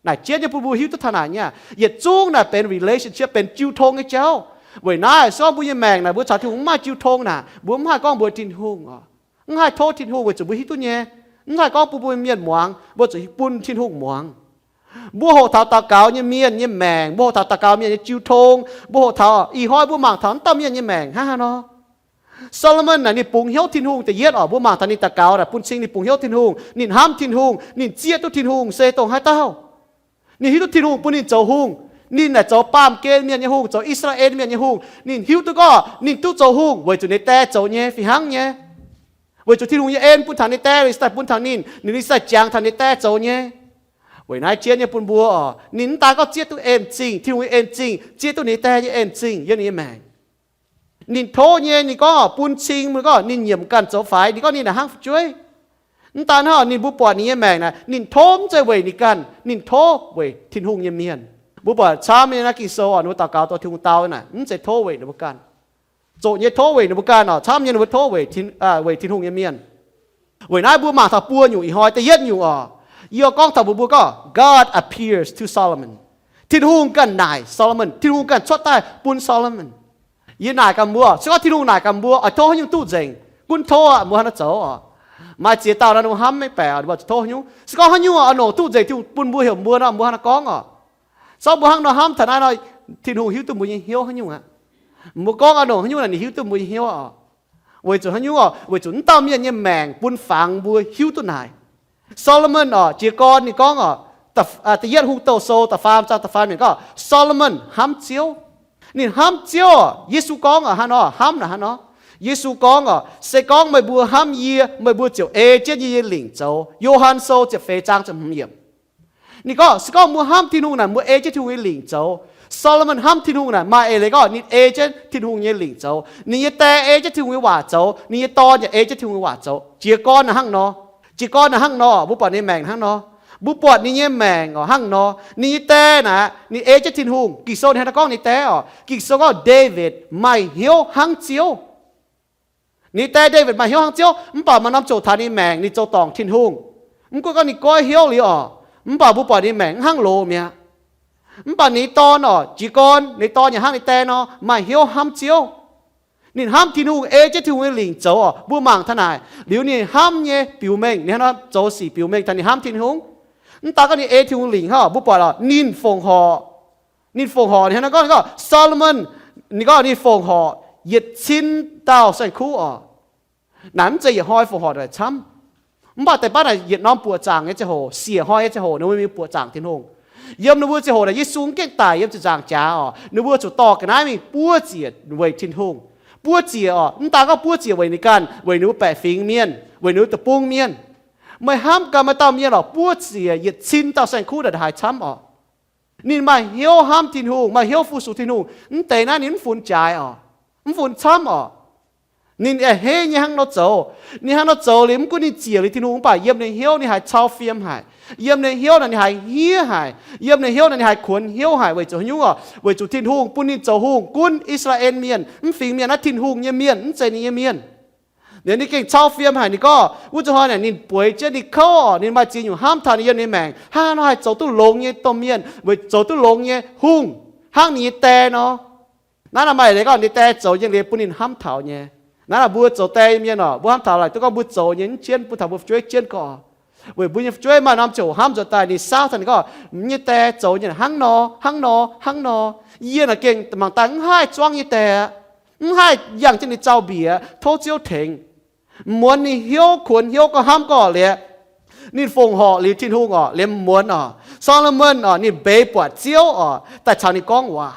Naaic jienv nyei bun mbuo hiuv duqv taux naaic nyei aqv. Yietc zungv naaic benx relationship, benx jiu tong nyei jauv. Weic naaiv se gorngv mbuo nyei maengc naaic mbuo caux Tin-Hungh mv maaih jiu tong naaic, mbuo mv haih gorngv mbuox Tin-Hungh oc, mv haih tov Tin-Hungh, weic zuqc mbuo hiuv duqv nyei, mv haih gorngv bun mbuo mienh muangx, mbuo zuqc bun Tin-Hungh muangx. Mbuo hoqc taux daux gaux nyei mienh nyei maengc, mbuo hoqc taux daux gaux mienh nyei jiu tong, mbuo hoqc taux ih hnoi mbuo mangc taux naaiv dauh mienh nyei maengc hnangv haaix nor. Solomon naaic ninh bungx hnyouv Tin-Hungh da'yietv oc, mbuo mangc taux ninh daux gaux naaic bun cing ninh bungx hnyouv Tin-Hungh, ninh hnamv Tin-Hungh, ninh zieqv duqv Tin-Hungh se dongh haaix dauh. Ninh hiuv duqv Tin-Hungh bun ninh zoux hungh. Ninh naaic zoux baamh gen mienh nyei hungh, zoux I^saa^laa^en Mienh nyei hungh. Ninh hiuv duqv gorngv ninh duqv zoux hungh weic zuqc ninh dae zoux nyei fih hnangv nyei, weic zuqc Tin-Hungh nyei en bun taux ninh dae, ninh se daaih bun taux ninh, ninh se daaih jangx taux ninh dae zoux nyei. Weic naaiv jienv nyei bun mbuo oc, ninh mv daan gorngv zieqv duqv en-zingh, Tin-Hungh nyei en-zingh, zieqv duqv ninh dae nyei en-zingh yiem ninh nyei maengc. Ninh tov nyei, ninh gorngv bun cing, ninh gorngv ninh nyiemc ganh zoux faix, ninh gorngv ninh naaic hnangv fu'jueiv. Mv daan hnangv, ninh mbuo buatc ninh nyei maengc naaic, ninh tov mv zeiz weic ninh ganh, ninh tov weic Tin-Hungh nyei mienh. Mbuo buatc camv nyei naaiv Ging-Sou oc, ninh mbuo daux gaux dongh Tin-Hungh dau naaic, mv zeiz tov weic ninh mbuo ganh. Zoqc nyei tov weic ninh mbuo ganh oc, camv nyei ninh mbuo tov weic Tin-Hungh nyei mienh. Weic naaiv mbuo mangc taux buo nyungc ih hnoi. Da'yietv nyungc oc, yie gorngv taux mbuox mbuo gorngv, God appears to Solomon. Tin-Hungh ganh naaic Solomon, Tin-Hungh ganh cuotv daaih bun Solomon. Yie naaic gaax mbuo, se gorngv Tin-Hungh naaic gaax mbuo, oix tov haaix nyungc duqv nzengc, gunv tov aqv, mbuo haaix nor zoux oc. Maaih ziex dauh nor ninh mbuo hnamv maiv baeqc, mbuo zuqc tov haaix nyungc. Se gorngv haaix nyungc oix longc duqv nzengc, Tin-Hungh bun mbuo heuc mbuo nor, mbuo haaix nor gorngv oc. Se gorngv mbuo hnangv nor hnamv taux naaiv nor, Tin-Hungh hiuv duqv mbuo nyei hnyouv haaix nyungc aqv. Mbuo gorngv oix longc haaix nyungc naaic ninh hiuv duqv mbuo nyei hnyouv oc. Weic zuqc haaix nyungc oc? Weic zuqc naaiv dauh mienh nyei maengc bun fangx mbuo hiuv duqv naaic. Solomon oc, jiez gorn ninh gorngv oc, da'yietv Hungh Douh Sou da'faam zaang da'faam yiemc gorngv, Solomon hnamv Ziouv. Ninh hnamv Ziouv oc. Yesu gorngv oc, hnangv nor hnamv naaic hnangv nor. Yesu gorngv oc, se gorngv meih mbuo hnamv yie, meih mbuo ziouc ei jienv yie nyei lingc zoux. Yo^han Sou ziepc feix zaang ziepc hmz yiemc. Ninh gorngv se gorngv mbuo hnamv Tin-Hungh naaic, mbuo ei jienv Tin-Hungh nyei lingc zoux. Solomon hnamv Tin-Hungh naaic maaih eix leiz gorngv ninh ei jienv Tin-Hungh nyei lingc zoux. Ninh nyei die ei jienv Tin-Hungh nyei waac zoux. Ninh nyei dorn yaac ei jienv Tin-Hungh nyei waac zoux. Jiez gorn naaic hnangv nor. Jiez gorn naaic hnangv nor, mbuo buatc ninh maengc hnangv nor. Mbuo buatc ninh nyei maengc oc hnangv nor. Ninh nyei die naaic, ninh ei jienv Tin-Hungh. Ging-Sou ninh hnangv naaiv gorngv ninh die oc. Ging-Sou gorngv David maaih hnyouv hnangv Ziouv. Ninh die David maaih hnyouv hnangv Ziouv, mv baac maaih norm ziouc taux ninh maengc ninh zoux dorngc Tin-Hungh. Mv gunv gorngv ninh goiv hnyouv liuz oc, mv baac mbuo buatc ninh maengc mv hnangv loz mi'aqv. Mv baac ninh dorn oc, jiez gorn ninh dorn yaac hnangv ninh die nor, maaih hnyouv hnamv Ziouv. Ninh hnamv Tin-Hungh, ei jienv Tin-Hungh nyei lingc zoux oc. Mbuo mangc taux naaic liuz ninh hnamv nyei biux mengh, ninh hnangv nor zoux sic biux mengh taux ninh hnamv Tin-Hungh. Mv daan gorngv ninh ei Tin-Hungh lingc hnangv, mbuo buatc oc, ninh fongc horc. Ninh fongc horc, ninh hnangv nor gorngv, ninh gorngv Solomon, ninh gorngv ninh fongc horc yietc cin dauh saeng-kuv oc. Naaic mv zeiz yietc hnoi fongc horc naaic camv. Mv baac deix baav naaic yietc norm buoqc zaangc nyei ziangh hoc, siec hnoi nyei ziangh hoc, ninh mbuo mingh buoqc zaangc Tin-Hungh. Yiem ninh mbuo ziangh hoc naaic Yesu mv gaengh daic yiem ziepc nzaangc jaax oc, ninh mbuo zuqc dorh ga'naaiv mingh buov ziec weic Tin-Hungh. Buov ziec oc, mv daan gorngv buov ziec weic ninh ganh, weic ninh mbuo baeqc fingx mienh, weic ninh mbuo deic-bung mienh. Meih hnamv gaax maaih dauh mienh oc, buov ziec yietc cin dauh saeng-kuv naaic haaix camv oc. Ninh maaih hnyouv hnamv Tin-Hungh, maaih hnyouv fu-sux Tin-Hungh. Mv deix naaiv ninh mv funx jaaix oc, mv funx camv oc. Ninh a'hneiv nyei hnangv nor zoux. Ninh hnangv nor zoux liuz, mv gunv ninh ziec liuz Tin-Hungh, mv baac yiem ninh hnyouv ninh haiz cau fiem haic. Yiem ninh hnyouv naaic ninh haiz hniev haic. Yiem ninh hnyouv naaic ninh haiz kuonx hnyouv haic weic zuqc haaix nyungc oc? Weic zuqc Tin-Hungh bun ninh zoux hungh gunv I^saa^laa^en Mienh, mv fingx mienh, naaiv Tin-Hungh nyei mienh, mv zeiz ninh nyei mienh. Liuz ninh gengh cau fiem haic, ninh gorngv, wuov zuqc hnoi naaic ninh bueix jienv ninh kouv oc, ninh maaih ziex nyungc hnamv taux ninh yiem ninh maengc, hnangv haaix nor haih zoux duqv longx nyei domh mienh, weic zoux duqv longx nyei hungh, hnangv ninh nyei die nor. Naaiv naaic maaih leiz gorngv ninh die zoux nyei liuz bun ninh hnamv taux nyei. Naaiv naaic mbuo zoux die nyei mienh oc, mbuo hnamv taux laaic duqv gorngv mbuo zoux nyei mv jienv, bun taux mbuo fu'jueiv jienv gorngv. Weic mbuo nyei fu'jueiv maaih norm ziouc hnamv nzuonx daaih ninh saauv taux ninh gorngv, nyei die zoux nyei hnangv nor, hnangv nor, hnangv nor. Yie naaic gengh mangc daaih mv haih zuangv nyei die aqv. Mv haih yangh jienv ninh zaux-mbiec tov Ziouv tengx. Muonz ninh hnyouv, kuonx hnyouv gorngv hnamv gorngv liuz, ninh fongc horc liuz Tin-Hungh oc, liemh muonz oc, Saa^lo^morn oc, ninh mbeix buatc Ziouv oc, daaih caux ninh gorngv waac.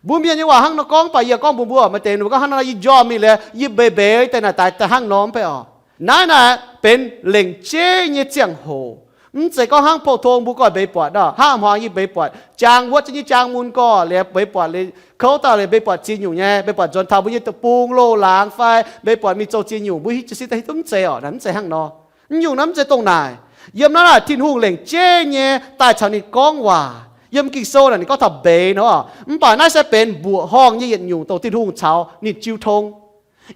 Mbuo mienh nyei waac hnangv nor gorngv, mv baac yie gorngv mbuox mbuo, maaih deix ninh mbuo gorngv hnangv nor, yie njormh mingh liuz, yie mbeix mbeix daaih naaic daaih hnangv nor mv bei oc. Naaiv naaic benx lengc jeiv nyei ziangh hoc. Mv zeiz gorngv hnangv pou-tong mbuo gorngv mbeix buatc nor, hnangv hmuangx yie mbeix buatc jaang wuotv jienv nyei jaang mun gorx liuz mbeix buatc liuz kouv dauh liuz mbeix buatc ziex nyungc nyei, mbeix buatc nzuonx taux mbuo nyei deic-bung, loz-laangz fai mbeix buatc mingh zoux ziex nyungc, mbuo hiuv jiez sin daaih hiuv duqv mv zeiz oc, mv zeiz hnangv nor. Mv nyungc naaiv mv zeiz dongh naaic. Yiem naaiv naaic Tin-Hungh lengc jeiv nyei daaih caux ninh gorngv waac. Yiem Ging-Sou naaic ninh gorngv taux mbeix nor, mv baac naaiv se benx mbuoqc horngh nyei yietc nyungc dongh Tin-Hungh caux ninh jiu tong.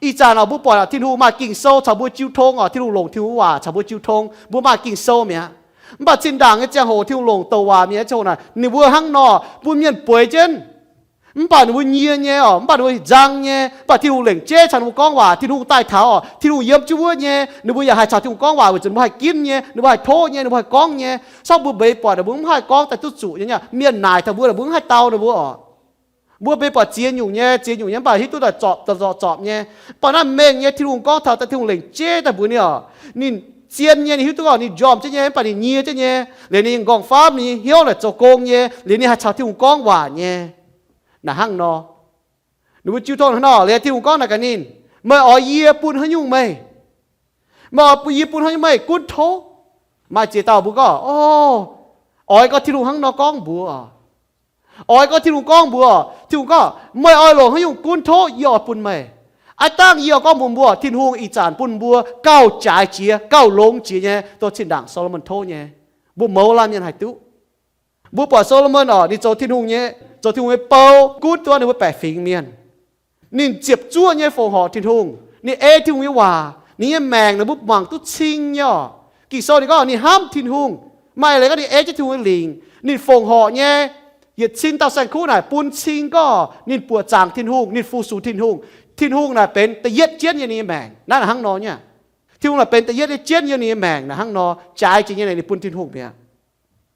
Ih zanc oc, mbuo buatc Tin-Hungh maaih Ging-Sou caux mbuo jiu tong oc. Tin-Hungh longc Tin-Hungh waac caux mbuo jiu tong. Mbuo maaih Ging-Sou mi'aqv. Mv baac zinh ndaangc nyei ziangh hoc Tin-Hungh longc douc waac mienh nyei ziangh hoc naaic, ninh mbuo hnangv nor bun mienh bueix jienv. Mv baac ninh mbuo nyie nyei oc, mv baac ninh mbuo nzang nyei, mv baac Tin-Hungh lengc jeiv caux ninh mbuo gorngv waac. Tin-Hungh daaih taux oc, Tin-Hungh yiem jienv wuov nyei, ninh mbuo yaac haih caux Tin-Hungh gorngv waac weic zuqc ninh mbuo haih ginv nyei, ninh mbuo haih tov nyei, ninh mbuo haih gorngv nyei. Sorng mbuo mbeix buatc ninh mbuo mv haih gorngv daaih duqv zuqc nyei, mienh naaic taux mbuo, ninh mbuo mv haih dau ninh mbuo oc. Mbuo mbeix buatc ziex nyungc nyei, ziex nyungc nyei mv baac hiuv duqv daaih zorpc, zorpc, zorpc nyei. Mv baac naaiv mengh nyei Tin-Hungh gorngv taux daaih Tin-Hungh lengc jeiv daaih mbuox ninh oc, ninh zien nyei, ninh hiuv duqv oc, ninh njormh jienv nyei, mv baac ninh nyie jienv nyei, liuz ninh nyei nqorngv-famv, ninh nyei hnyouv naaic zoux gong nyei, liuz ninh haih caux Tin-Hungh gorngv waac nyei. Naaic hnangv nor, ninh mbuo jiu tong hnangv nor, liuz Tin-Hungh gorngv naaic gaax ninh, meih oix yie bun haaix nyungc meih? Meih oix bun yie bun haaix nyungc meih gunv tov? Maaih ziex dauh mbuo gorngv, o, oix gorngv Tin-Hungh hnangv nor gorngv mbuox. Oix gorngv Tin-Hungh gorngv mbuox, Tin-Hungh gorngv, meih oix longc haaix nyungc gunv tov, yie oix bun meih. Aav dangh yie oix gorngv mbuox mbuo, Tin-Hungh ih zanc bun mbuo gauh jaaix jiex, gauh longx jiex nyei, dongh zinh ndaangc Solomon tov nyei. Mbuo mouz laanh mienh haih duqv. Mbuo buatc Solomon oc, ninh zoux Tin-Hungh nyei, zoux Tin-Hungh nyei bou gunv duqv ninh mbuo baeqc fingx mienh. Ninh ziepc zuoqv nyei fongc horc Tin-Hungh, ninh ei Tin-Hungh nyei waac, ninh nyei maengc naaic mbuo mangc duqv cing nyei oc. Ging-Sou ninh gorngv ninh hnamv Tin-Hungh, maaih leiz gorngv ninh ei jienv Tin-Hungh nyei lingc, ninh fongc horc nyei. Yietc cin dauh saeng-kuv naaic bun cing gorngv ninh buoqc zaangc Tin-Hungh, ninh fu-sux Tin-Hungh. Tin-Hungh naaic benx da'yietv jienv yiem ninh nyei maengc. Naaiv naaic hnangv nor nyei. Tin-Hungh naaic benx da'yietv nyei jienv yiem ninh nyei maengc naaic hnangv nor, jaaix jiex nyei naaic ninh bun Tin-Hungh mi'aqv.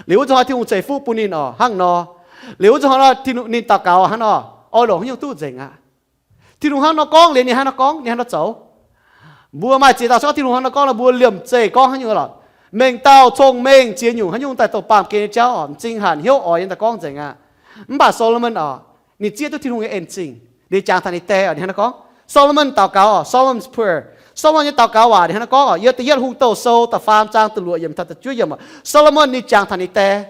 Liuz wuov zanc hnoi Tin-Hungh ceix fuqv bun ninh oc, hnangv nor. Liuz wuov zanc hnoi ninh daux gaux hnangv nor, oix longc haaix nyungc duqv nzengc aqv. Tin-Hungh hnangv nor gorngv liuz ninh hnangv nor gorngv, ninh hnangv nor zoux. Mbuo maaih ziex dauh se gorngv Tin-Hungh hnangv nor gorngv nor, mbuo liemh zeih gorngv haaix nyungc lorqc. Mengh dauh cong-mengh ziex nyungc haaix nyungc daaih dongh baamh gen nyei jauv oc, m'zing hanc hnyouv oix nyei daaih gorngv nzengc aqv. Mv baac Solomon oc, ninh zieqv duqv Tin-Hungh nyei en zingh. Ninh jangx taux ninh die oc, ninh hnangv nor gorngv. Solomon daux gaux oc, Solomon's Prayer. Solomon nyei daux gaux waac ninh hnangv nor gorngv oc, yiem da'yietv Hungh Douh sou da'faam zaang da'luoqc yiemc taux da'juov yiemc oc. Solomon ninh jangx taux ninh die.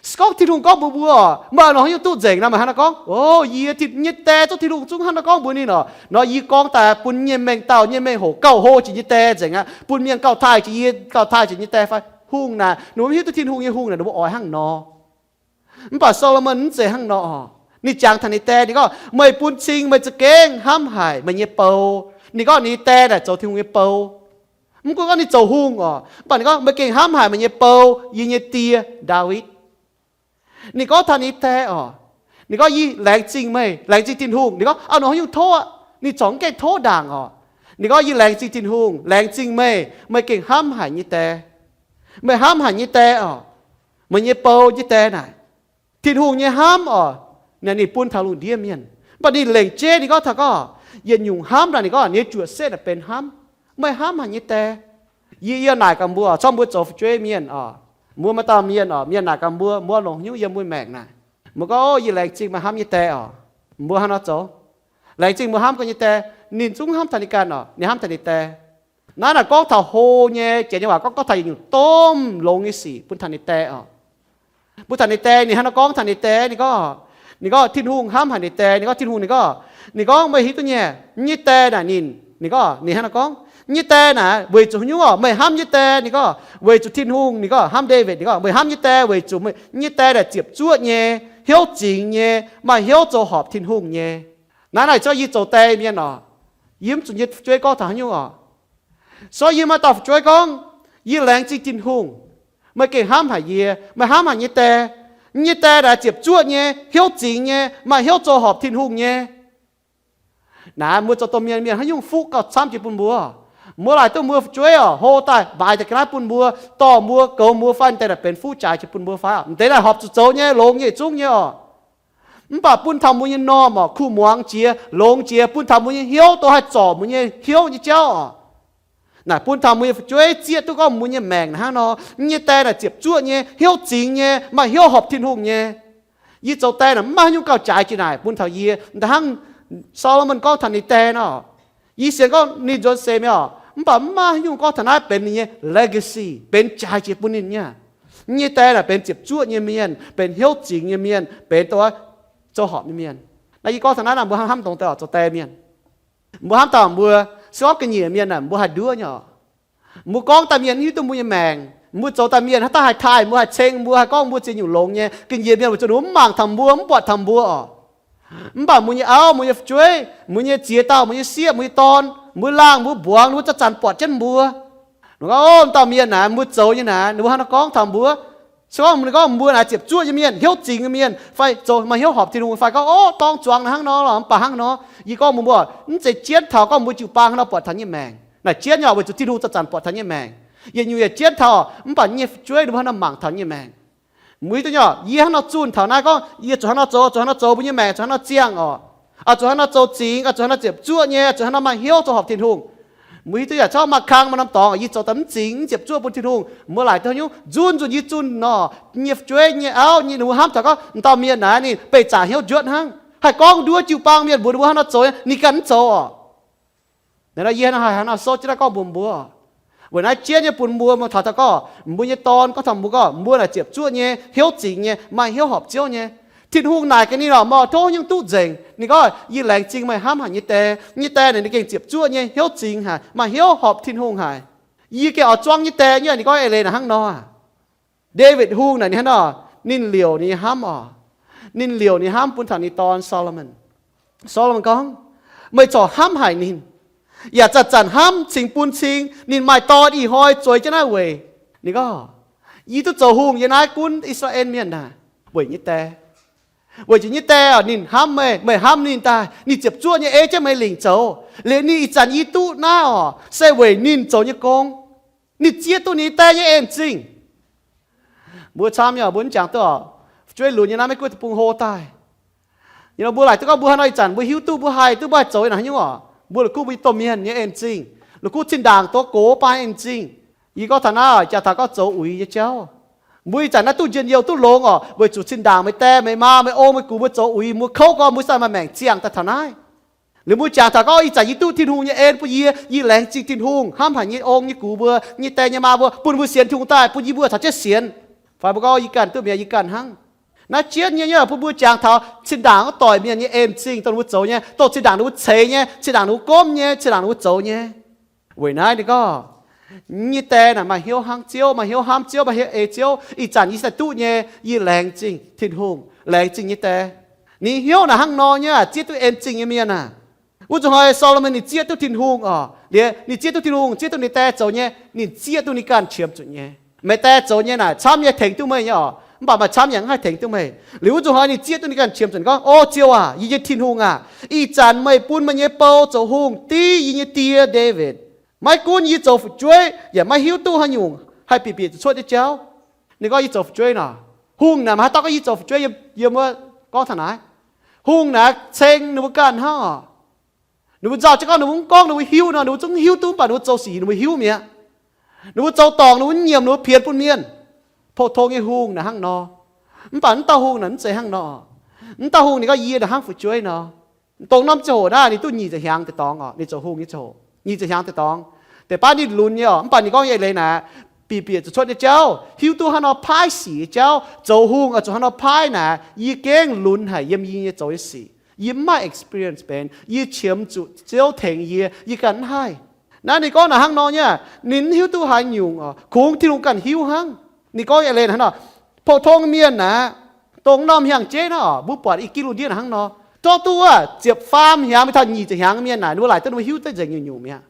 Se gorngv Tin-Hungh gorngv mbuox mbuo oc, meih oix longc haaix nyungc duqv nzengc nor, meih hnangv nor gorngv, o, yie nyei die zoux Tin-Hungh zungv hnangv nor gorngv mbuox ninh oc. Nor yie gorngv daaih bun nyei mengh dauh nyei mengh hoc gauh hlo jiex nyei die nzengc aqv, bun mienh gauh taaih jiex yie, gauh taaih jiex nyei die fai? Hungh naaic, ninh mbuo mv hiuv duqv Tin-Hungh nyei hungh naaic ninh mbuo oix hnangv nor. Mv baac Solomon mv zeiz hnangv nor oc. Ninh jangx taux ninh die, ninh gorngv, meih bun cing meih za'gengh hnamv haic meih nyei bou. Ninh gorngv ninh nyei die naaic zoux Tin-Hungh nyei bou. Mv gunv gorngv ninh zoux hungh oc, mv baac ninh gorngv, meih gengh hnamv haic meih nyei bou, yie nyei die, Ndaawitv. Ninh gorngv taux ninh die oc, ninh gorngv, yie laengz zingh meih, laengz zingh Tin-Hungh. Ninh gorngv, oix longc haaix nyungc tov aqv? Ninh corc mv gaengh tov ndaangc oc. Ninh gorngv, yie laengz zingh Tin-Hungh, laengz zingh meih, meih gengh hnamv haic nyei die. Meih hnamv haic nyei die oc, meih nyei bou nyei die naaic. Tin-Hungh nyei hnamv oc, naaic ninh bun taux lungh ndiev mienh. Mv baac ninh lengc jeiv ninh gorngv taux gorngv, yietc nyungc hnamv naaic ninh gorngv, ninh nyei juoqc setv naaic benx hnamv. Meih hnamv haic nyei die. Yie, yie naaic gaax mbuo, corc mbuo zoux fu'jueiv mienh oc, mbuo maaih dauh mienh oc, mienh naaic gaax mbuo, mbuo longc haaix nyungc yiem mbuo maengc naaic? Mbuo gorngv, o, yie laengz zingh meih hnamv nyei die oc. Mbuo hnangv nor zoux. Laengz zingh mbuo hnamv gorngv nyei die. Ninh zungv hnamv taux ninh ganh oc, ninh hnamv taux ninh die. Naaiv naaic gorngv taux hlo nyei, Janx nyei waac gorngv, gorngv taux yietc nyungc domh longx nyei sic bun taux ninh die oc. Bun taux ninh die, ninh hnangv nor gorngv taux ninh die, ninh gorngv, ninh gorngv Tin-Hungh hnamv haic ninh die, ninh gorngv Tin-Hungh, ninh gorngv, ninh gorngv, meih hiuv duqv nyei, nyei die naaic ninh, ninh gorngv, ninh hnangv nor gorngv, nyei die naaic weic zuqc haaix nyungc oc, meih hnamv nyei die, ninh gorngv, weic zuqc Tin-Hungh, ninh gorngv hnamv Ndaawitv, ninh gorngv, meih hnamv nyei die weic zuqc meih nyei die naaic ziepc zuoqv nyei, hnyouv zingx nyei, maaih hnyouv zoux horpc Tin-Hungh nyei. Naaiv naaic se gorngv yie zoux die mienh oc, yie mv zuqc nyei fu'jueiv gorngv taux haaix nyungc oc. Se gorngv yie maaih dauh fu'jueiv gorngv, yie laengz zingh Tin-Hungh, meih gengh hnamv haic yie, meih hnamv haic nyei die. Nyei die naaic ziepc zuoqv nyei, hnyouv zingx nyei, maaih hnyouv zoux horpc Tin-Hungh nyei. Naaiv mbuo zoux domh mienh, mienh haaix nyungc fuqv gauh camv jiex bun mbuo? Mbuo laaic duqv mbuo fu'jueiv oc, hlo daaih maaiz deix ga'naaiv bun mbuo, dorh mbuo, goux mbuo fai, deix naaic benx fuqv jaaix jiex bun mbuo fai? Deix naaic horpc zuqc zoux nyei, longx nyei, zungv nyei oc. Mv baac bun taux mbuo nyei normh oc, kuh muangx jiex, longx jiex, bun taux mbuo nyei hnyouv dongh haih zorc mbuo nyei hnyouv nyei jauv oc. Naaic bun taux mbuo nyei fu'jueiv zieqv duqv gorngv mbuo nyei maengc naaic hnangv nor, nyei die naaic ziepc zuoqv nyei, hnyouv zingx nyei, maaih hnyouv horpc Tin-Hungh nyei. Yie zoux die naaic mv maaih haaix nyungc gauh jaaix jiex naaic bun taux yie. Da'hnangv Solomon gorngv taux ninh die nor, yie sienx gorngv ninh nzuonx seix mi'aqv, mv baac mv maaih haaix nyungc gorngv taux naaiv benx ninh nyei legacy, benx jaaix jiex bun ninh nyei. Nyei die naaic benx ziepc zuoqv nyei mienh, benx hnyouv zingx nyei mienh, benx dongh zoux horpc nyei mienh. Naaiv yie gorngv taux naaiv naaic, mbuo hnamv dongh deix oc, zoux die mienh. Mbuo hnamv daaih mbuo se gorngv ga'nyiec mienh naaic mbuo haih nduov nyei oc. Mbuo gorngv daaih mienh mv hiuv duqv mbuo nyei maengc. Mbuo zoux daaih mienh haaix dauh haih taaih mbuo, haih ceng mbuo, haih gorngv mbuo ziex nyungc longx nyei, ga'nyiec mienh weic zuqc ninh mv mangc taux mbuo, mv buatc taux mbuo oc. Mv baac mbuo nyei auv, mbuo nyei fu'jueiv, mbuo nyei ziex dauh, mbuo nyei sieqv, mbuo nyei dorn, mbuo laangh, mbuo mbuangz, ninh mbuo zanc-zanc buatc jienv mbuo. Ninh gorngv, Ov, dauh mienh naaic, mbuo zoux nyei naaic, ninh mbuo haaix nor gorngv taux mbuo? Se gorngv ninh gorngv mbuo naaic ziepc zuoqv nyei mienh, hnyouv zingx nyei mienh, fai zoux maaih hnyouv horpc Tin-Hungh, fai gorngv, Ov, dorng zuangx naaiv hnangv nor lorqc, mv baac hnangv nor. Yie gorngv mbuox mbuo, mv zeiz jienv taux gorngv mbuo jiu-baang hnangv nor buatc taux nyei maengc. Naaic jienv nyei oc, weic zuqc Tin-Hungh zanc-zanc buatc taux nyei maengc. Yietc nyungc yaac jienv taux, mv baac nyei fu'jueiv ninh mbuo hnangv nor mangc taux nyei maengc. Mbuo hiuv duqv nyei, yie hnangv nor zunh taux naaiv gorngv, yie zuqc hnangv nor zoux, zuqc hnangv nor zoux, mbuo nyei maengc zuqc hnangv nor ziangh oc. Oix zuqc hnangv nor zoux zingx, oix zuqc hnangv nor ziepc zuoqv nyei, zuqc hnangv nor maaih hnyouv zoux horpc Tin-Hungh. Mbuo hiuv duqv yaac, caux maaih kang maaih norm dorngx, yie zoux daaih mv zingx, mv ziepc zuoqv bun Tin-Hungh. Mbuo laaic duqv nyungc nzunc nzunc yie zunh nor, nyei fu'jueiv, nyei auv, nyei ninh mbuo hnamv taux gorngv, Dauh mienh naaic ninh beih zaqc hnyouv njuotv hnangv, haih gorngv nduov jiu-baang mienh mbuox ninh mbuo hnangv nor zoux, ninh ganh mv zoux oc. Naaiv nor yie hnangv haaix nor souv jienv naaiv gorngv mbuox mbuo. Weic naaiv jienv nyei bun mbuo muangx taux gorngv, mbuo nyei dorn gorngv taux mbuo gorngv, mbuo naaic ziepc zuoqv nyei, hnyouv zingx nyei, maaih hnyouv horpc Ziouv nyei. Tin-Hungh naaic gaax ninh oc, Meih tov haaix nyungc duqv nzengc. Ninh gorngv, Yie laengz zingh meih hnamv haic nyei die. Nyei die naaic ninh gengh ziepc zuoqv nyei, hnyouv zingx haic, maaih hnyouv horpc Tin-Hungh haic. Yie gengh oix zuangv nyei die nyei. Ninh gorngv eix leiz naaic hnangv nor. Ndaawitv Hungh naaic ninh hnangv nor, ninh liouc ninh nyei hnamv oc. Ninh liouc ninh hnamv bun taux ninh dorn Solomon. Solomon gorngv, Meih corc hnamv haic ninh, yaac zanc-zanc hnamv cingx bun cing ninh maaih dorn ih hnoi zueiz jienv naaiv weic. Ninh gorngv, Yie duqv zoux hungh yiem naaiv gunv I^saa^laa^en Mienh naaic weic nyei die. Weic zuqc nyei die oc, ninh hnamv meih, meih hnamv ninh daaih, ninh ziepc zuoqv nyei ei jienv meih lingc zoux. Liuz ninh ih zanc yie duqv naaiv oc, se weic ninh zoux nyei gong. Ninh zieqv duqv ninh die nyei en zingh. Mbuo camv nyei, mbuo mv jangx duqv oc. Fu'jueiv lunx nyei naaiv Meiv Guoqv deic-bung hlo daaih. Yie nor mbuo laaic duqv gorngv mbuo haaix nor ih zanc mbuo hiuv duqv mbuo haih duqv, mbuo haih zoux naaic haaix nyungc oc. Mbuo la'kuqv mbuo nyei domh mienh nyei en zingh, la'kuqv zinh ndaangc doz gox baav en zingh. Yie gorngv taux naaiv oc, jaa taux gorngv zoux uix nyei jauv. Mbuo ih zanc naaiv duqv njien-youh duqv longx oc, weic zuqc zinh ndaangc meih die meih maa meih ong meih gux mbuo zoux uix, mbuo kouv gorn mbuo sai maaih maengc ziangh daaih taux naaiv. Liuz mbuo jangx taux gorngv ih zanc yie duqv Tin-Hungh nyei en bun yie, yie laengz zingh Tin-Hungh, hnamv haic nyei ong nyei gux mbuo, nyei die nyei maa mbuo, bun mbuo sienx Tin-Hungh daaih, bun yie mbuo caux jienv sienx. Fai mbuo gorngv yie ganh duqv mi'aqv, yie ganh hnangv. Naaiv jienv nyei, nyei bun mbuo jangx taux zinh ndaangc wuov doic mienh nyei en zingh dongh ninh mbuo zoux nyei, dongh zinh ndaangc ninh mbuo ceix nyei, zinh ndaangc ninh mbuo gomv nyei, zinh ndaangc ninh mbuo zoux nyei. Weic naaiv ninh gorngv, nyei die naaic maaih hnyouv hnangv Ziouv, maaih hnyouv hnamv Ziouv, maaih hnyouv ei Ziouv. Ih zanc yie se duqv nyei, yie laengz zingh Tin-Hungh, laengz zingh nyei die. Ninh hnyouv naaic hnangv nor nyei, zieqv duqv en zingh nyei mienh aah. Wuov zuqc hnoi Solomon ninh zieqv duqv Tin-Hungh oc. Liuz ninh zieqv duqv Tin-Hungh, zieqv duqv ninh die zoux nyei, ninh zieqv duqv ninh ganh qiemx zuqc nyei. Meih die zoux nyei naaic camv nyei tengx duqv meih nyei oc, mv baac maaih camv yaac mv haih tengx duqv meih. Liuz wuov zuqc hnoi ninh zieqv duqv ninh ganh qiemx zuqc gorngv, O Ziouv aac, yie nyei Tin-Hungh aac, ih zanc meih bun meih nyei bou zoux hungh div yie nyei die Ndaawitv. Maiv gunv yie zoux fu'jueiv yaac maiv hiuv duqv haaix nyungc haih bieqc bieqc zuqc cuotv nyei jauv. Ninh gorngv yie zoux fu'jueiv nor, hungh naaic maiv haih dorh gorngv yie zoux fu'jueiv yiem, yiem wuov gorngv taux naaiv. Hungh naaic ceng ninh mbuo ganh hnangv oc. Ninh mbuo nzauh jienv gorngv ninh mbuo mv gorngv ninh mbuo hiuv nor, ninh mbuo zungv hiuv duqv, mv baac ninh mbuo zoux sic ninh mbuo hiuv mi'aqv. Ninh mbuo zoux dorngc ninh mbuo nyiemc ninh mbuo pienx bun mienh. Pou-tong nyei hungh naaic hnangv nor. Mv baac mv dauh hungh naaic mv zeiz hnangv nor. Mv dauh hungh ninh gorngv yie naaic hnangv fu'jueiv nor. Dongh norm ziangh hoc naaiv ninh duqv nyic ziepc hnyangx deix dorngx oc, ninh zoux hungh nyei ziangh hoc nyic ziepc hnyangx deix dorngx. Deix baav ninh lunx nyei oc, mv baac ninh gorngv eix leiz naaic, bieqc bieqc zuqc cuotv nyei jauv, hiuv duqv hnangv nor paaiv sic nyei jauv, zoux hungh oix zuqc hnangv nor paaiv naaic, yie gengh lunx haic yiem yie nyei zoux nyei sic. Yie mv maaih experience benx, yie qiemx zuqc Ziouv tengx yie, yie ganh mv haih. Naaiv ninh gorngv naaic hnangv nor nyei, ninh mv hiuv duqv haaix nyungc oc, kungx Tin-Hungh ganh hiuv hnangv. Ninh gorngv eix leiz hnangv nor, pou-tong mienh naaic, dongh norm hnyangx-jeiv naaiv oc, mbuo buatc i gih lungh ndiev naaic hnangv nor, zorqv duqv wuov ziepc faam hnyangx mingh taux nyic ziepc hnyangx mienh naaic, ninh mbuo laaic duqv ninh mbuo hiuv duqv nzengc nyungc-nyungc mi'aqv.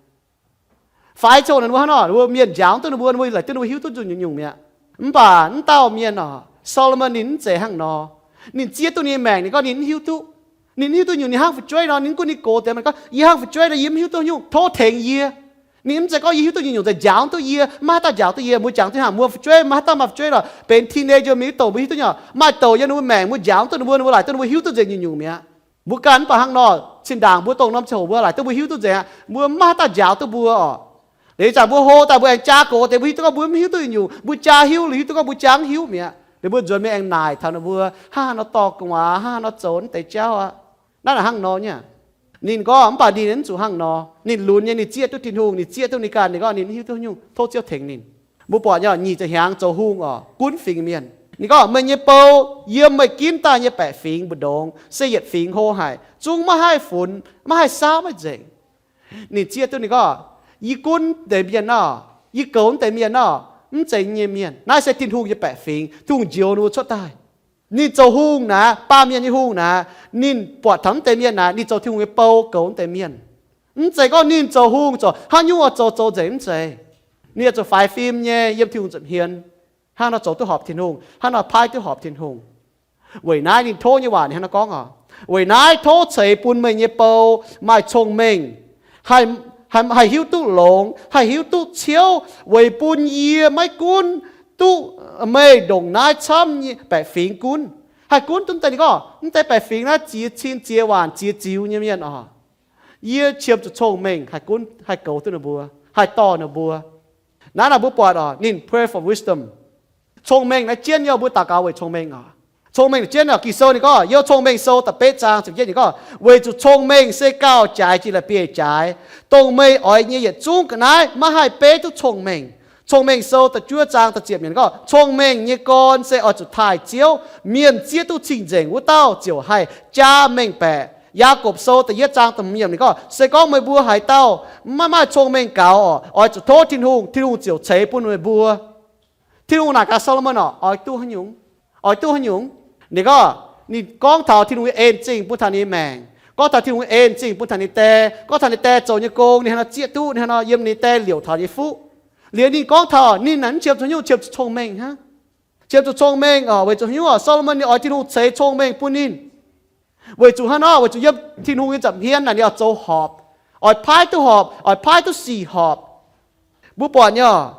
Faix ziangh hoc ninh mbuo hnangv nor, ninh mbuo mienh njaaux duqv ninh mbuo, ninh mbuo laaic duqv ninh mbuo hiuv duqv nzengc nyungc-nyungc mi'aqv. Mv baac mv dauh mienh oc, Solomon ninh mv zeiz hnangv nor. Ninh zieqv duqv ninh nyei maengc, ninh gorngv ninh mv hiuv duqv. Ninh hiuv duqv nyungc, ninh hnangv fu'jueiv nor, ninh gunv ninh gox deix maengc gorngv, yie hnangv fu'jueiv nor, yie mv hiuv duqv nyungc, tov tengx yie. Ninh mv zeiz gorngv yie hiuv duqv nyungc-nyungc, za'gengh njaaux duqv yie, maiv haih daaih njaaux duqv yie. Mbuo jangx duqv hnangv, mbuo fu'jueiv maiv haih daaih maaih fu'jueiv lorqc, benx teenager mingh doqc mbuo hiuv duqv nyungc, maaih douc yiem ninh mbuo maengc, mbuo njaaux duqv ninh mbuo, ninh mbuo laaic duqv ninh mbuo hiuv duqv nzengc nyungc-nyungc mi'aqv. Mbuo ganh mv baac hnangv nor, zinh ndaangc mbuo dongh norm ziangh hoc mbuo laaic duqv mbuo hiuv duqv nzengc aqv, mbuo maiv haih daaih njaaux duqv mbuo oc. Liuz ih zanc mbuo hlo daaih mbuo aengx jaa gox deix, mbuo hiuv duqv gorngv mbuo mv hiuv duqv nyungc-nyungc, mbuo jaa hiuv, liuz hiuv duqv gorngv mbuo jaa mv hiuv mi'aqv. Liuz mbuo nzuonx mingh aengx naaic taux ninh mbuo, hnangv haaix nor dorh gu'nguaaz, hnangv haaix nor zoux naaiv deix jauv aqv. Naaiv naaic hnangv nor nyei. Ninh gorngv mv baac ninh mv zuqc hnangv nor. Ninh lunx nyei, ninh zieqv duqv Tin-Hungh, ninh zieqv duqv ninh ganh, ninh gorngv ninh mv hiuv duqv nyungc, tov Ziouv tengx ninh. Mbuo buatc nyei, nyic ziepc hnyangx zoux hungh oc, gunv fingx mienh. Ninh gorngv, Meih nyei bou yiem meih ginv daaih nyei baeqc fingx mbu'ndongx se yietc fingx hlo haic, zungv maiv haih funx, maiv haih saauv maiv nzengc. Ninh zieqv duqv ninh gorngv, Yie gunv deix mienh nor, Yie goux mv deix mienh nor, mv zeiz nyei mienh. Naaiv se Tin-Hungh nyei baeqc fingx, Tin-Hungh njoux ninh mbuo cuotv daaih. Ninh zoux hungh naaic, baamh mienh nyei hungh naaic, ninh buatc taux mv deix mienh naaic, ninh zoux Tin-Hungh nyei bou goux mv deix mienh. Mv zeiz gorngv ninh zoux hungh zoux haaix nyungc oix zoux zoux nzengc, mv zeiz. Ninh yaac zuqc faix fim nyei yiem Tin-Hungh nza'hmien, hnangv nor zoux duqv horpc Tin-Hungh, hnangv nor paaiv duqv horpc Tin-Hungh. Weic naaiv ninh tov nyei waac ninh hnangv nor gorngv oc, weic naaiv tov ceix bun meih nyei bou maaih cong-mengh, haih, haih hiuv duqv longx, haih hiuv duqv ciouv, weic bun yie maiv gunv duqv meih ndongc naaiv camv nyei baeqc fingx gunv. Haih gunv duqv deix, ninh gorngv mv deix baeqc fingx naaiv ziex cin ziex waanc ziex ziux nyei mienh oc. Yie qiemx zuqc cong-mengh haih gunv, haih goux duqv ninh mbuo, haih dorh ninh mbuo. Naaiv naaic mbuo buatc oc, ninh pray for wisdom. Cong-mengh naaiv jienv nyei, mbuo daux gaux weic cong-mengh oc. Cong-mengh naaiv jienv oc, Ging-Sou ninh gorngv, Youv Cong-Mengh Sou da'betv zaang ziepc yietv ninh gorngv, weic zuqc cong-mengh se gauh jaaix jiex la'bieiv-jaaix. Dongh meih oix nyei yietc zungv ga'naaiv maiv haih beiv duqv cong-mengh. Cong-Mengh Sou da'juov zaang da'ziepc yiemc gorngv, cong-mengh nyei gorn se oix zuqc taaih Ziouv. Mienh zieqv duqv cing-nzengc wuov dauh ziouc haih jaa mengh baeqc. Yaagorpc Sou da'yietv zaang da'hmz yiemc ninh gorngv, se gorngv meih mbuo haaix dauh maiv maaih cong-mengh gaux oc, oix zuqc tov Tin-Hungh, Tin-Hungh ziouc ceix bun meih mbuo. Tin-Hungh naaic gaax Saa^lo^morn oc, oix duqv haaix nyungc? Oix duqv haaix nyungc? Ninh gorngv, ninh gorngv taux Tin-Hungh nyei en zingh bun taux ninh nyei maengc, gorngv taux Tin-Hungh nyei en zingh bun taux ninh die, gorngv taux ninh die zoux nyei gong, ninh hnangv nor zieqv duqv, ninh hnangv nor yiem ninh die liouc taux nyei fuqv. Liuz ninh gorngv taux ninh naaic mv qiemx zuqc haaix nyungc, qiemx zuqc cong-mengh hnangv. Qiemx zuqc cong-mengh oc, weic zuqc haaix nyungc oc, Saa^lo^morn ninh oix Tin-Hungh ceix cong-mengh bun ninh. Weic zuqc hnangv nor, weic zuqc yiem Tin-Hungh nyei nza'hmien naaic ninh oix zoux horpc, oix paaiv duqv horpc, oix paaiv duqv sic horpc. Mbuo buatc nyei oc,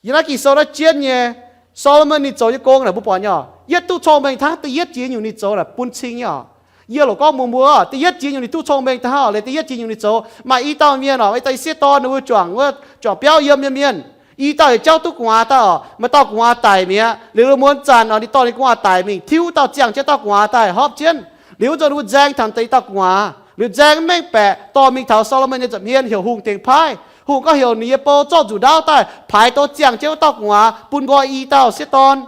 yiem naaiv Ging-Sou naaiv jienv nyei, Saa^lo^morn ninh zoux nyei gong naaic mbuo buatc nyei oc, yietv duqv cong-mengh hnangv. Da'yietv jiex nyungc ninh zoux naaic bun cing nyei oc. Yie loc gorngv mbuox mbuo, da'yietv jiex nyungc ninh duqv cong-mengh daaih hnangv oc. Leiz da'yietv jiex nyungc ninh zoux, maaih i dauh mienh oc, maaih i dauh sieqv dorn ninh mbuo juangc wuov, juangc biauv yiem nyei mienh. I dauh yietc jauv duqv gu'nguaaz daaih oc, maaih dauh gu'nguaaz daic mi'aqv. Liuz muonz zanc oc, ninh dorh ninh gu'nguaaz daic mingh tiuv dauh ziangh jienv dauh gu'nguaaz daaih hopv jienv. Liuz wuov nzunc ninh mbuo nzaeng taux deix i dauh gu'nguaaz. Liuz nzaeng mengh baeqc dorh mingh taux Saa^lo^morn nyei nza'hmien heuc hungh dengx paaiv. Hungh gorngv heuc ninh nyei bou zorqv nzuqc ndaauv daaih paaix douh ziangh jienv wuov dauh gu'nguaaz bun nqoi i dauh sieqv dorn.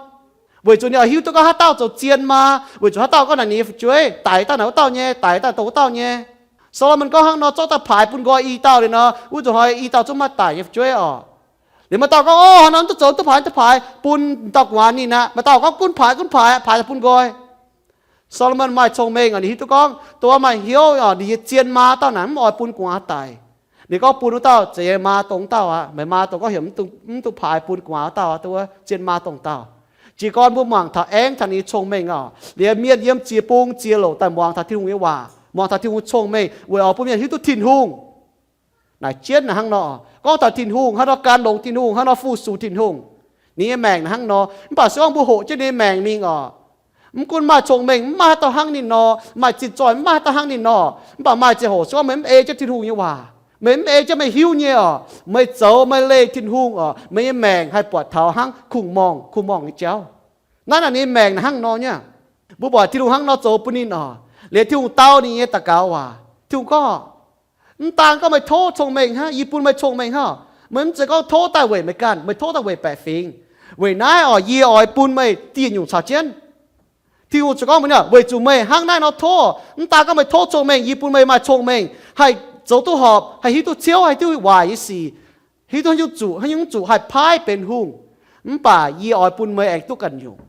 Weic zuqc ninh oix hiuv duqv gorngv haaix dauh zoux zien maa, weic zuqc haaix dauh gorngv naaic ninh nyei fu'jueiv, daic dauh naaic wuov dauh nyei, daic dauh dongh wuov dauh nyei. Saa^lo^morn gorngv hnangv nor zorqv daaih paaix bun nqoi i dauh liuz nor, wuov nzunc hnoi i dauh zungv maaih daic nyei fu'jueiv oc. Liuz maaih dauh gorngv, Ov, hnangv nor mv duqv zoux, duqv paaix, duqv paaix, bun dauh gu'nguaaz ninh aqv. Maaih dauh gorngv, Gunv paaix, gunv paaix, paaix daaih bun nqoi. Saa^lo^morn maaih cong-mengh oc, ninh hiuv duqv gorngv dongh wuov maaih hnyouv oc, ninh nyei zien maa dauh naaic mv oix bun gu'nguaaz daic. Ninh gorngv bun wuov dauh zeix maa dongh dauh aqv. Meih maa dongh gorngv heuc mv duqv, mv duqv paaix bun gu'nguaaz wuov dauh aqv, dongh wuov zien maa dongh dauh. Jiez gorn mbuo mangc taux aengx taux ninh nyei cong-mengh oc. Liuz mienh yiem ziex bung ziex louc daaih muangx taux Tin-Hungh nyei waac, muangx taux Tin-Hungh cong-mengh weic oix bun mienh hiuv duqv Tin-Hungh. Naaic jienv naaic hnangv nor, gorngv taux Tin-Hungh hnangv nor gan longx Tin-Hungh, hnangv nor fu-sux Tin-Hungh. Ninh nyei maengc naaic hnangv nor, mv baac se gorngv mbuo hoqc jienv ninh nyei maengc mingh oc, mv gunv maaih cong-mengh mv maaih haaix dauh hnangv ninh nor, maaih zinh zoih mv maaih haaih dauh hnangv ninh nor, mv baac maaih ziangh hoc se gorngv meih mv ei jienv Tin-Hungh nyei waac, meih mv ei jienv meih hiuv nyei oc, meih zoux meih leih Tin-Hungh oc, meih nyei maengc haih buatc taux hnangv kungx-morngh, kungx-morngh nyei jauv. Naaiv naaic ninh nyei maengc naaic hnangv nor nyei. Mbuo buatc Tin-Hungh hnangv nor zoux bun ninh oc. Liuz Tin-Hungh dau ninh nyei daux gaux waac, Tin-Hungh gorngv, Mv daan gorngv meih tov cong-mengh hnangv, yie bun meih cong-mengh hnangv. Meih mv zeiz gorngv tov daaih weic meih ganh, meih tov daaih weic baeqc fingx. Weic naaiv oc, yie oix bun meih dieh nyungc caux jienv. Tin-Hungh ziouc gorngv mbuox ninh, Weic zuqc meih hnangv naaiv nor tov, mv daan gorngv meih tov cong-mengh, yie bun meih maaih cong-mengh, haih zoux duqv horpc, haih hiuv duqv ciouv, haih hiuv duqv waaic nyei sic, hiuv duqv haaix nyungc zuqc, haaix nyungc zuqc haih paaiv benx hungh. Mv baac yie oix bun meih aengx duqv ganh nyungc.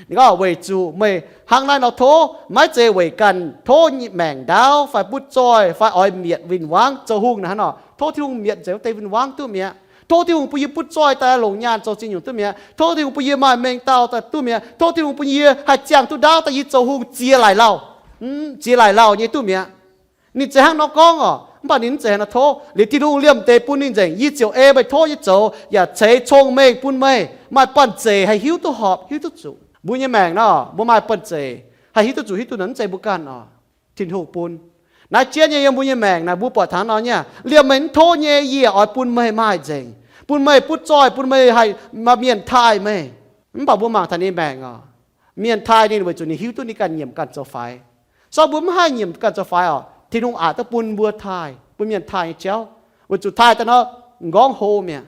Ninh gorngv, Weic zuqc meih hnangv naaiv nor tov, maiv zeiz weic ganh tov maengc ndaauv fai butv zoih fai oix mietc win-wangv zoux hungh naaic hnangv nor. Tov Tin-Hungh mietc nzengc wuov deix win-wangv duqv mi'aqv. Tov Tin-Hungh bun yie butv zoih daaih longc nyaanh zoux ziex nyungc duqv mi'aqv. Tov Tin-Hungh bun yie maaih mengh dauh daaih duqv mi'aqv. Tov Tin-Hungh bun yie haih ziangh duqv ndaauv daaih yie zoux hungh ziex laaic lauh, ziex laaic lauh nyei duqv mi'aqv. Ninh zeiz hnangv nor gorngv oc, mv baac ninh mv zeiz hnangv nor tov. Liuz Tin-Hungh liemh deix bun ninh nzengc, Yie ziouc ei meih tov nyei zoux yaac ceix cong-mengh bun meih maaih banh zeic haih hiuv duqv horpc, hiuv duqv zuqc. Mbuo nyei maengc nor, mbuo maaih banh zeic haih hiuv duqv zuqc, hiuv duqv nor, mv zeiz mbuo ganh oc. Tin-Hungh bun. Naaiv jienv nyei yiem mbuo nyei maengc naaic, mbuo buatc hnangv nor nyei, liemh meih mv tov nyei, yie oix bun meih maaih nzengc, bun meih butv zoih, bun meih haih maaih mienh taaih meih. Mv baac mbuo mangc taux ninh maengc oc, mienh taaih ninh weic zuqc ninh hiuv duqv ninh ganh nyiemc ganh zoux faix. Se gorngv mbuo mv haih nyiemc ganh zoux faix oc, Tin-Hungh aqc duqv bun mbuo taaih, bun mienh taaih nyei jauv, weic zuqc taaih daaih nor, m'nqorngv hlo mi'aqv.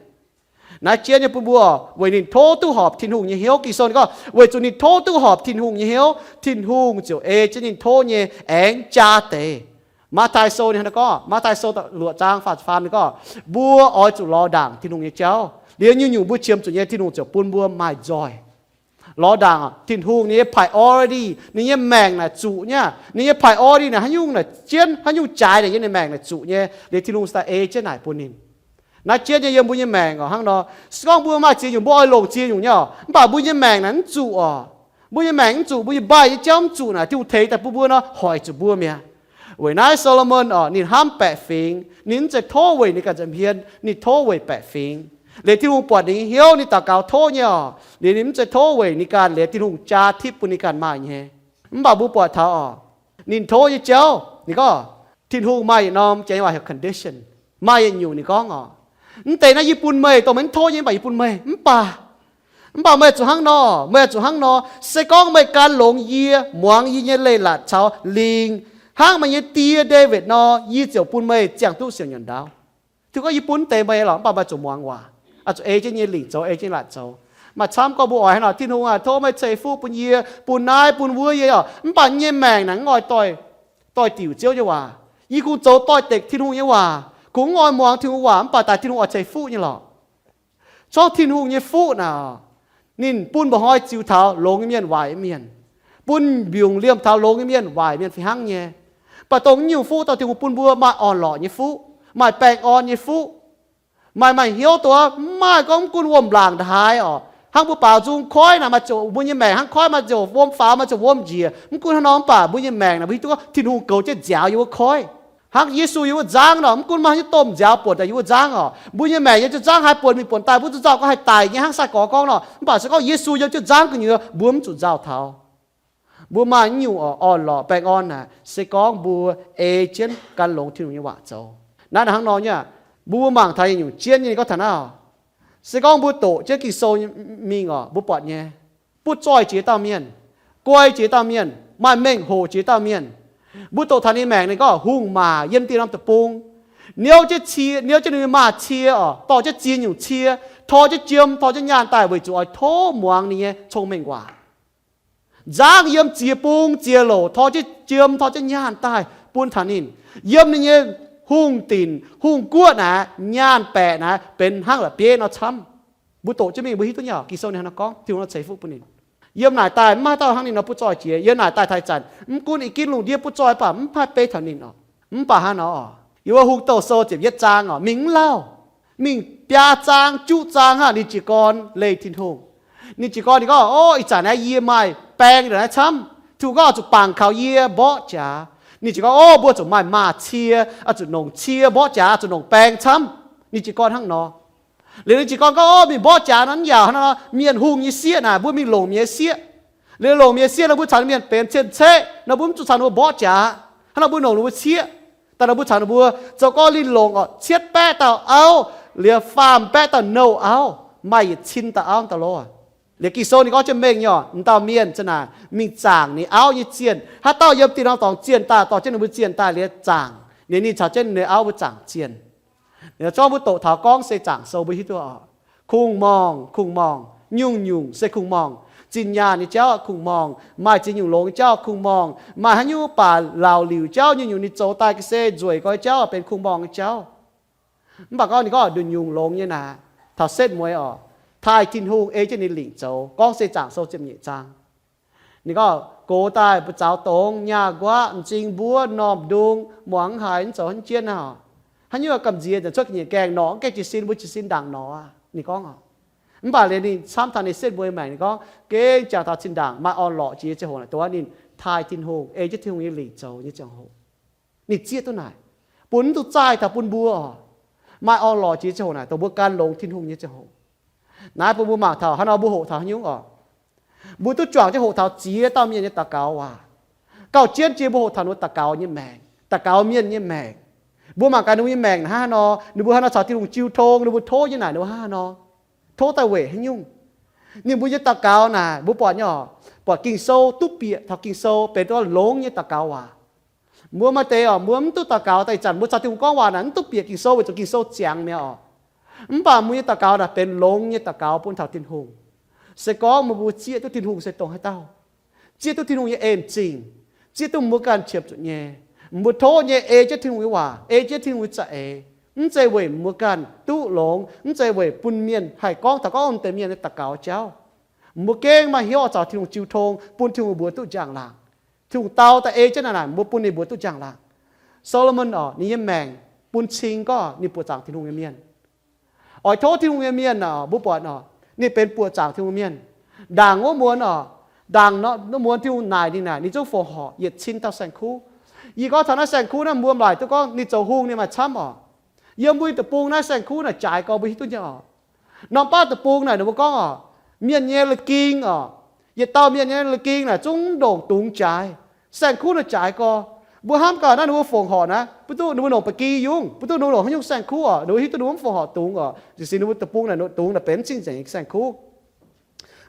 Naaiv jienv nyei bun mbuo, weic ninh tov duqv horpc Tin-Hungh nyei hnyouv. Ging-Sou ninh gorngv, Weic zuqc ninh tov duqv horpc Tin-Hungh nyei hnyouv, Tin-Hungh ziouc ei jienv ninh tov nyei aengx jaa deix. Matv^taai Sou ninh gorngv, Matv^taai Sou luoqc zaang faah ziepc faam ninh gorngv, mbuo oix zuqc lorz ndaangc Tin-Hungh nyei jauv, liuz nyungc-nyungc mbuo qiemx zuqc nyei, Tin-Hungh ziouc bun mbuo maaih nzoih. Lorz ndaangc Tin-Hungh nyei priority, ninh nyei maengc naaic zuqc nyei. Ninh nyei priority naaic haaix nyungc naaic jienv, haaix nyungc jaaix naaic yiem ninh maengc naaic zuqc nyei, liuz Tin-Hungh se daaih ei jienv naaic bun ninh. Naaiv jienv nyei yiem mbuo nyei maengc oc hnangv nor. Se gorngv mbuo maaih ziex nyungc, mbuo oix longc ziex nyungc nyei oc, mv baac mbuo nyei maengc naaic mv zuqc oc. Mbuo nyei maengc mv zuqc, mbuo nyei mbaih nyei jauv mv zuqc naaic, Tin-Hungh tengx daaih bun mbuo nor, hoic zuqc mbuo mi'aqv. Weic naaiv Saa^lo^morn oc, ninh hnamv baeqc fingx, ninh mv zeiz tov weic ninh ganh nza'hmien, ninh tov weic baeqc fingx. Liuz Tin-Hungh buatc ninh nyei hnyouv, ninh daux gaux tov nyei oc, liuz ninh mv zeiz tov weic ninh ganh, liuz Tin-Hungh jaa tipv bun ninh ganh maaih nyei. Mv baac mbuo buatc taux oc, ninh tov nyei jauv, ninh gorngv, Tin-Hungh maaih yietc norm jiex nyei waac heuc condition, maaih yietc nyungc ninh gorngv oc, mv deix naaiv yie bun meih, dongh meih mv tov nyei, mv baac yie bun meih. Mv baac, mv baac meih zuqc hnangv nor, meih zuqc hnangv nor, se gorngv meih gan longx yie, muangx yie nyei leiz-latc caux lingc, hnangv meih nyei die, Ndaawitv nor, yie ziouc bun meih ziangh duqv siouc nyuonh ndaauv. Tin-Hungh gorngv, yie bun mv deix meih lorqc, mv baac meih zuqc muangx waac, oix zuqc ei jienv nyei lingc zoux, ei jienv leiz-latc zoux. Maaih camv gorngv mbuo oix hnangv nor, Tin-Hungh aac, tov meih ceix fuqv bun yie, bun naaiv bun wuov yie oc, mv baac yie nyei maengc naaic mv oix doix-diuc Ziouv nyei waac. Yie kungx zoux doix-dekc Tin-Hungh nyei waac, kungx mv oix muangx Tin-Hungh waac, mv baac daaih Tin-Hungh oix ceix fuqv nyei lorqc. Corc Tin-Hungh nyei fuqv naaic, ninh bun mba'hnoi ziux taux longx nyei mienh, waaic nyei mienh, bun mbiungc liemh taux longx nyei mienh, waaic mienh fih hnangv nyei. Mv baac dongh naaiv nyungc fuqv dongh Tin-Hungh bun mbuo maaih orn-lorqc nyei fuqv, maaih baengh orn nyei fuqv, maaih, maaih hnyouv duqv, mv maaih gorngv mv gunv wuom-laangc ndaaih haaix oc. Hnangv mbuo baaux nzung koiv naaic, maaih ziouc mbuo nyei maengc hnangv koiv, maaih ziouc wuom faaux, maaih ziouc wuom njiec. Mv gunv hnangv nor, mv baac mbuo nyei maengc naaic mbuo hiuv duqv gorngv Tin-Hungh goux jienv nziaaux yiem wuov koiv. Hnangv Yesu yiem wuov nzangv nor, mv gunv maaih haaix nyungc domh nziaaux buonc daaih yiem wuov nzangv oc, mbuo nyei maengc yiem jienv nzangv haaix buonc mingh buonc daaih, mbuo zuqc nzauh gorngv haih daic nyei hnangv sai-gorx gorngv nor. Mv baac se gorngv Yesu yiem jienv nzangv gu'nyuoz, mbuo mv zuqc nzauh taux. Mbuo maaih naaiv nyungc orn-lorqc baengh orn naaic, se gorngv mbuo ei jienv gan longx Tin-Hungh nyei waac zoux. Naaiv hnangv nor nyei, mbuo mangc taux yietc nyungc jienv nyei gorngv taux naaiv oc. Se gorngv mbuo doqc jienv Ging-Sou mingh oc, mbuo buatc nyei, butv zoih jiex dauh mienh, guai jiex dauh mienh, maaih mengh hoc jiex dauh mienh. Mbuo doqc taux ninh maengc, ninh gorngv hungh maac yiem dieh norm deic-bung, niouv jienv cie, niouv jienv ninh nyei maaz-cie oc, dorh jienv ziex nyungc cie, tor jienv jiem, tor jienv nyaanh daaih weic zuqc oix tov muangx ninh nyei cong-mengh waac. Nzangv yiem ziex bung ziex louc tor jienv jiem, tor jienv nyaanh daaih bun taux ninh. Yiem ninh nyei hungh dinc hungh guoqv naaic, nyaanh baeqc naaic benx hnangv la'bieiv nor camv. Mbuo doqc jienv mingh mbuo hiuv duqv nyei oc. Ging-Sou ninh hnangv nor gorngv, Tin-Hungh nor ceix fuqv bun ninh. Yiem naaic daaih mv maaih dauh hnangv ninh nor butv zoih jiex. Yiem naaic daaih taux ih zanc, mv gunv ih ginv lungh ndiev butv zoih mv baac mv haih beiv taux ninh oc. Mv baac hnangv nor oc, yiem wuov Hungh Douh Sou ziepc yietv zaang oc, mingh mv lauh, mingh biaa zaang juqv zaang hnangv, ninh jiez gorn leih Tin-Hungh. Ninh jiez gorn ninh gorngv, Ov, ih zanc naaiv yie maaih baeng ndongc naaiv camv. Tin-Hungh gorngv oix zuqc bangc kaux yie mborqv jaax. Ninh jiez gorn, Ov, mbuo zuqc maaih maaz-cie, oix zuqc nongc cie mborqv jaax, oix zuqc nongc baeng camv. Ninh jiez gorn hnangv nor. Liuz ninh jiez gorn gorngv, Ov, mingh mborqv jaax nor mv yaac hnangv nor, mienh hungh nyei sieqv naaic, mbuo mingh longc mienh nyei sieqv. Liuz longc mienh nyei sieqv nor, mbuo caux mienh benx cien-ceqv nor, mbuo mv zuqc caux ninh mbuo mborqv jaax. Hnangv nor mbuo longc ninh mbuo sieqv. Daaih nor mbuo caux ninh mbuo zoux gorngv linh longc oc, cietv baeqv dauh auv, liuz faam baeqv dauh nouh auv, maaih yietc cin dauh auv dauh lov. Liuz Ging-Sou ninh gorngv jienv mengh nyei oc, m'dauh mienh za'naaic mingh zaangc ninh auv nyei zienh. Haaix dauh yiem dieh norm dorngx zienh daaih, dorh jienv ninh mbuo zienh daaih liuz zaangc, liuz ninh caux jienv ninh auv mbuo zaangc zienh. Ninh zorqv mbuo doqc taux gorngv se zaangc sou mbuo hiuv duqv oc. Kungx-morngh, kungx-morngh, nyungc-nyungc se kungx-morngh. Zinh nyaanh nyei jauv kungx-morngh, maaih ziex nyungc longx nyei jauv kungx-morngh, maaih haaix nyungc baac laauc liuc jauv nyungc-nyungc ninh zoux daaih ga'sie nzueic gau nyei jauv benx kungx-morngh nyei jauv. Mv baac gorngv ninh gorngv nduqc nyungc longx nyei naaic, taux setv mueiz oc, taaih Tin-Hungh ei jienv ninh lingc zoux. Gorngv se zaangc sou ziepc nyeic zaang. Ninh gorngv gox daaih mbu'zaux dongz, nyaah nquaqv, m'zing mbuov, m'normh ndung, muangx mv haiz, mv zoux haaix jienv naaic. Haaix nyungc gamh nziex nzengc cuotv ga'nyiec gaengh norqc, mv gaengh jiez sin mbuo jiez sin ndaangc norqc aqv. Ninh gorngv oc. Mv baac liuz ninh camv taux ninh setv mueiz maengc, ninh gorngv gengh jangx taux zinh ndaangc maaih orn-lorqc jiex nyei ziangh hoc naaic, dongh wuov ninh taaih Tin-Hungh, ei jienv Tin-Hungh nyei lingc zoux nyei ziangh hoc. Ninh zieqv duqv naaic, bun mv duqv zaih taux bun mbuo oc. Maaih orn-lorqc jiex ziangh hoc naaic, dongh mbuo gan longx Tin-Hungh nyei ziangh hoc. Naaiv bun mbuo mangc taux haaix nor mbuo hoqc taux haaix nyungc oc. Mbuo duqv juangc jienv hoqc taux ziex dauh mienh nyei daux gaux waac. Gauh jienv jiex mbuo hoqc taux ninh mbuo daux gaux nyei maengc, daux gaux mienh nyei maengc. Mbuo mangc gaax ninh mbuo nyei maengc hnangv haaix nor, ninh mbuo haaix nor caux Tin-Hungh jiu tong, ninh mbuo tov nyei naaic ninh mbuo hnangv haaix nor, tov daaih weic haaix nyungc. Ninh mbuo nyei daux gaux naaic mbuo buatc nyei oc, buatc Ging-Sou duqv bieqc taux Ging-Sou benx duqv longx nyei daux gaux waac. Mbuo maaih deix oc, mbuo mv duqv daux gaux daaih ih zanc mbuo caux Tin-Hungh gorngv waac naaic mv duqv bieqc Ging-Sou weic zuqc Ging-Sou ziangx mi'aqv oc. Mv baac mbuo nyei daux gaux naaic benx longx nyei daux gaux bun taux Tin-Hungh. Se gorngv meih mbuo zieqv duqv Tin-Hungh se dongh haaix dauh, zieqv duqv Tin-Hungh nyei en zingh, zieqv duqv mbuo ganh qiemx zuqc nyei, Mbuo tov nyei ei jienv Tin-Hungh nyei waac, ei jienv Tin-Hungh nyei za'eix. Mv zeiz weic mbuo ganh duqv longx, mv zeiz weic bun mienh haih gorngv taux gorngv mv deix mienh nyei daux gaux jauv. Mbuo gengh maaih hnyouv oix caux Tin-Hungh jiu tong, bun Tin-Hungh mbuox duqv njang-laangc. Tin-Hungh dau daaih ei jienv naaic, mbuo bun ninh mbuox duqv njang-laangc. Solomon oc, ninh nyei maengc bun cing gorngv ninh buoqc zaangc Tin-Hungh nyei mienh. Oix tov Tin-Hungh nyei mienh oc, mbuo buatc oc, ninh benx buoqc zaangc Tin-Hungh mienh. Ndaangc wuov muonz oc, ndaangc wuov muonz Tin-Hungh naaic ninh naaic, ninh zungv fongc horc yietc cin dauh saeng-kuv. Yie gorngv taux naaiv saeng-kuv naaiv, mbuo mv laaic duqv gorngv ninh zoux hungh ninh maaih camv oc. Yiem mbuo deic-bung naaiv saeng-kuv naaic jaaix gorx mbuo hiuv duqv nyei oc. Norm baav deic-bung naaic ninh mbuo gorngv oc, mienh nyei la'ging oc, yietc dauh mienh nyei la'ging naaic zungv ndongc dungz jaaix. Saeng-kuv naaic jaaix gorx. Mbuo hnamv gaax naaiv ninh mbuo fongc horc naaiv, mv duqv ninh mbuo longc ba'gi yungv, mv duqv ninh mbuo longc haaix nyungc saeng-kuv oc, ninh mbuo hiuv duqv ninh mbuo mv fongc horc dungz oc. Jiez sin ninh mbuo deic-bung naaic ndongc dungz naaic benx mv cing nzengc nyei saeng-kuv.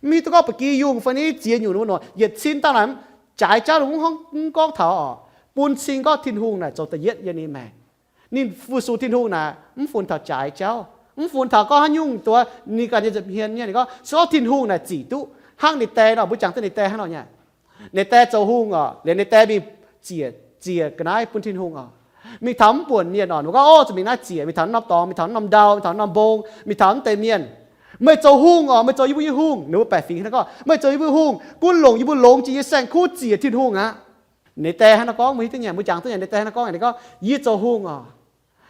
Mv hiuv duqv gorngv ba'gi yungv fai ni ziex nyungc ninh mbuo nor yietc cin dangh naaic jaaix jauv ninh mbuo mv gorngv taux oc. Bun cing gorngv Tin-Hungh naaic zoux da'yietv yiem ninh maengc. Ninh fu-sux Tin-Hungh naaic mv funx taux jaaix jauv, mv funx taux gorngv haaix nyungc duqv ninh ganh nyei nza'hmien nyei. Ninh gorngv se gorngv Tin-Hungh naaic zic duqv hnangv ninh dae nor, mbuo jangx duqv ninh dae hnangv nor nyei. Ninh dae zoux hungh oc, liuz ninh dae mingh ziec, ziec ga'naaiv bun Tin-Hungh oc. Mingh taux mv buonc mienh oc, ninh gorngv, ov, zuqc mingh naaiv ziec, mingh taux norm dorngx, mingh taux norm ndau, mingh taux norm mbong, mingh taux mv deix mienh. Meih zoux hungh oc, meih zoux yie mbuo nyei hungh. Ninh mbuo baeqc fingx hnangv gorngv, meih zoux yie mbuo hungh, gunv longc yie mbuo longx jiex nyei saeng-kuv ziec Tin-Hungh aqv. Ninh dae hnangv naaiv gorngv, mbuo hiuv duqv nyei, mbuo jangx duqv nyei, ninh dae hnangv naaiv gorngv, ninh gorngv, yie zoux hungh oc,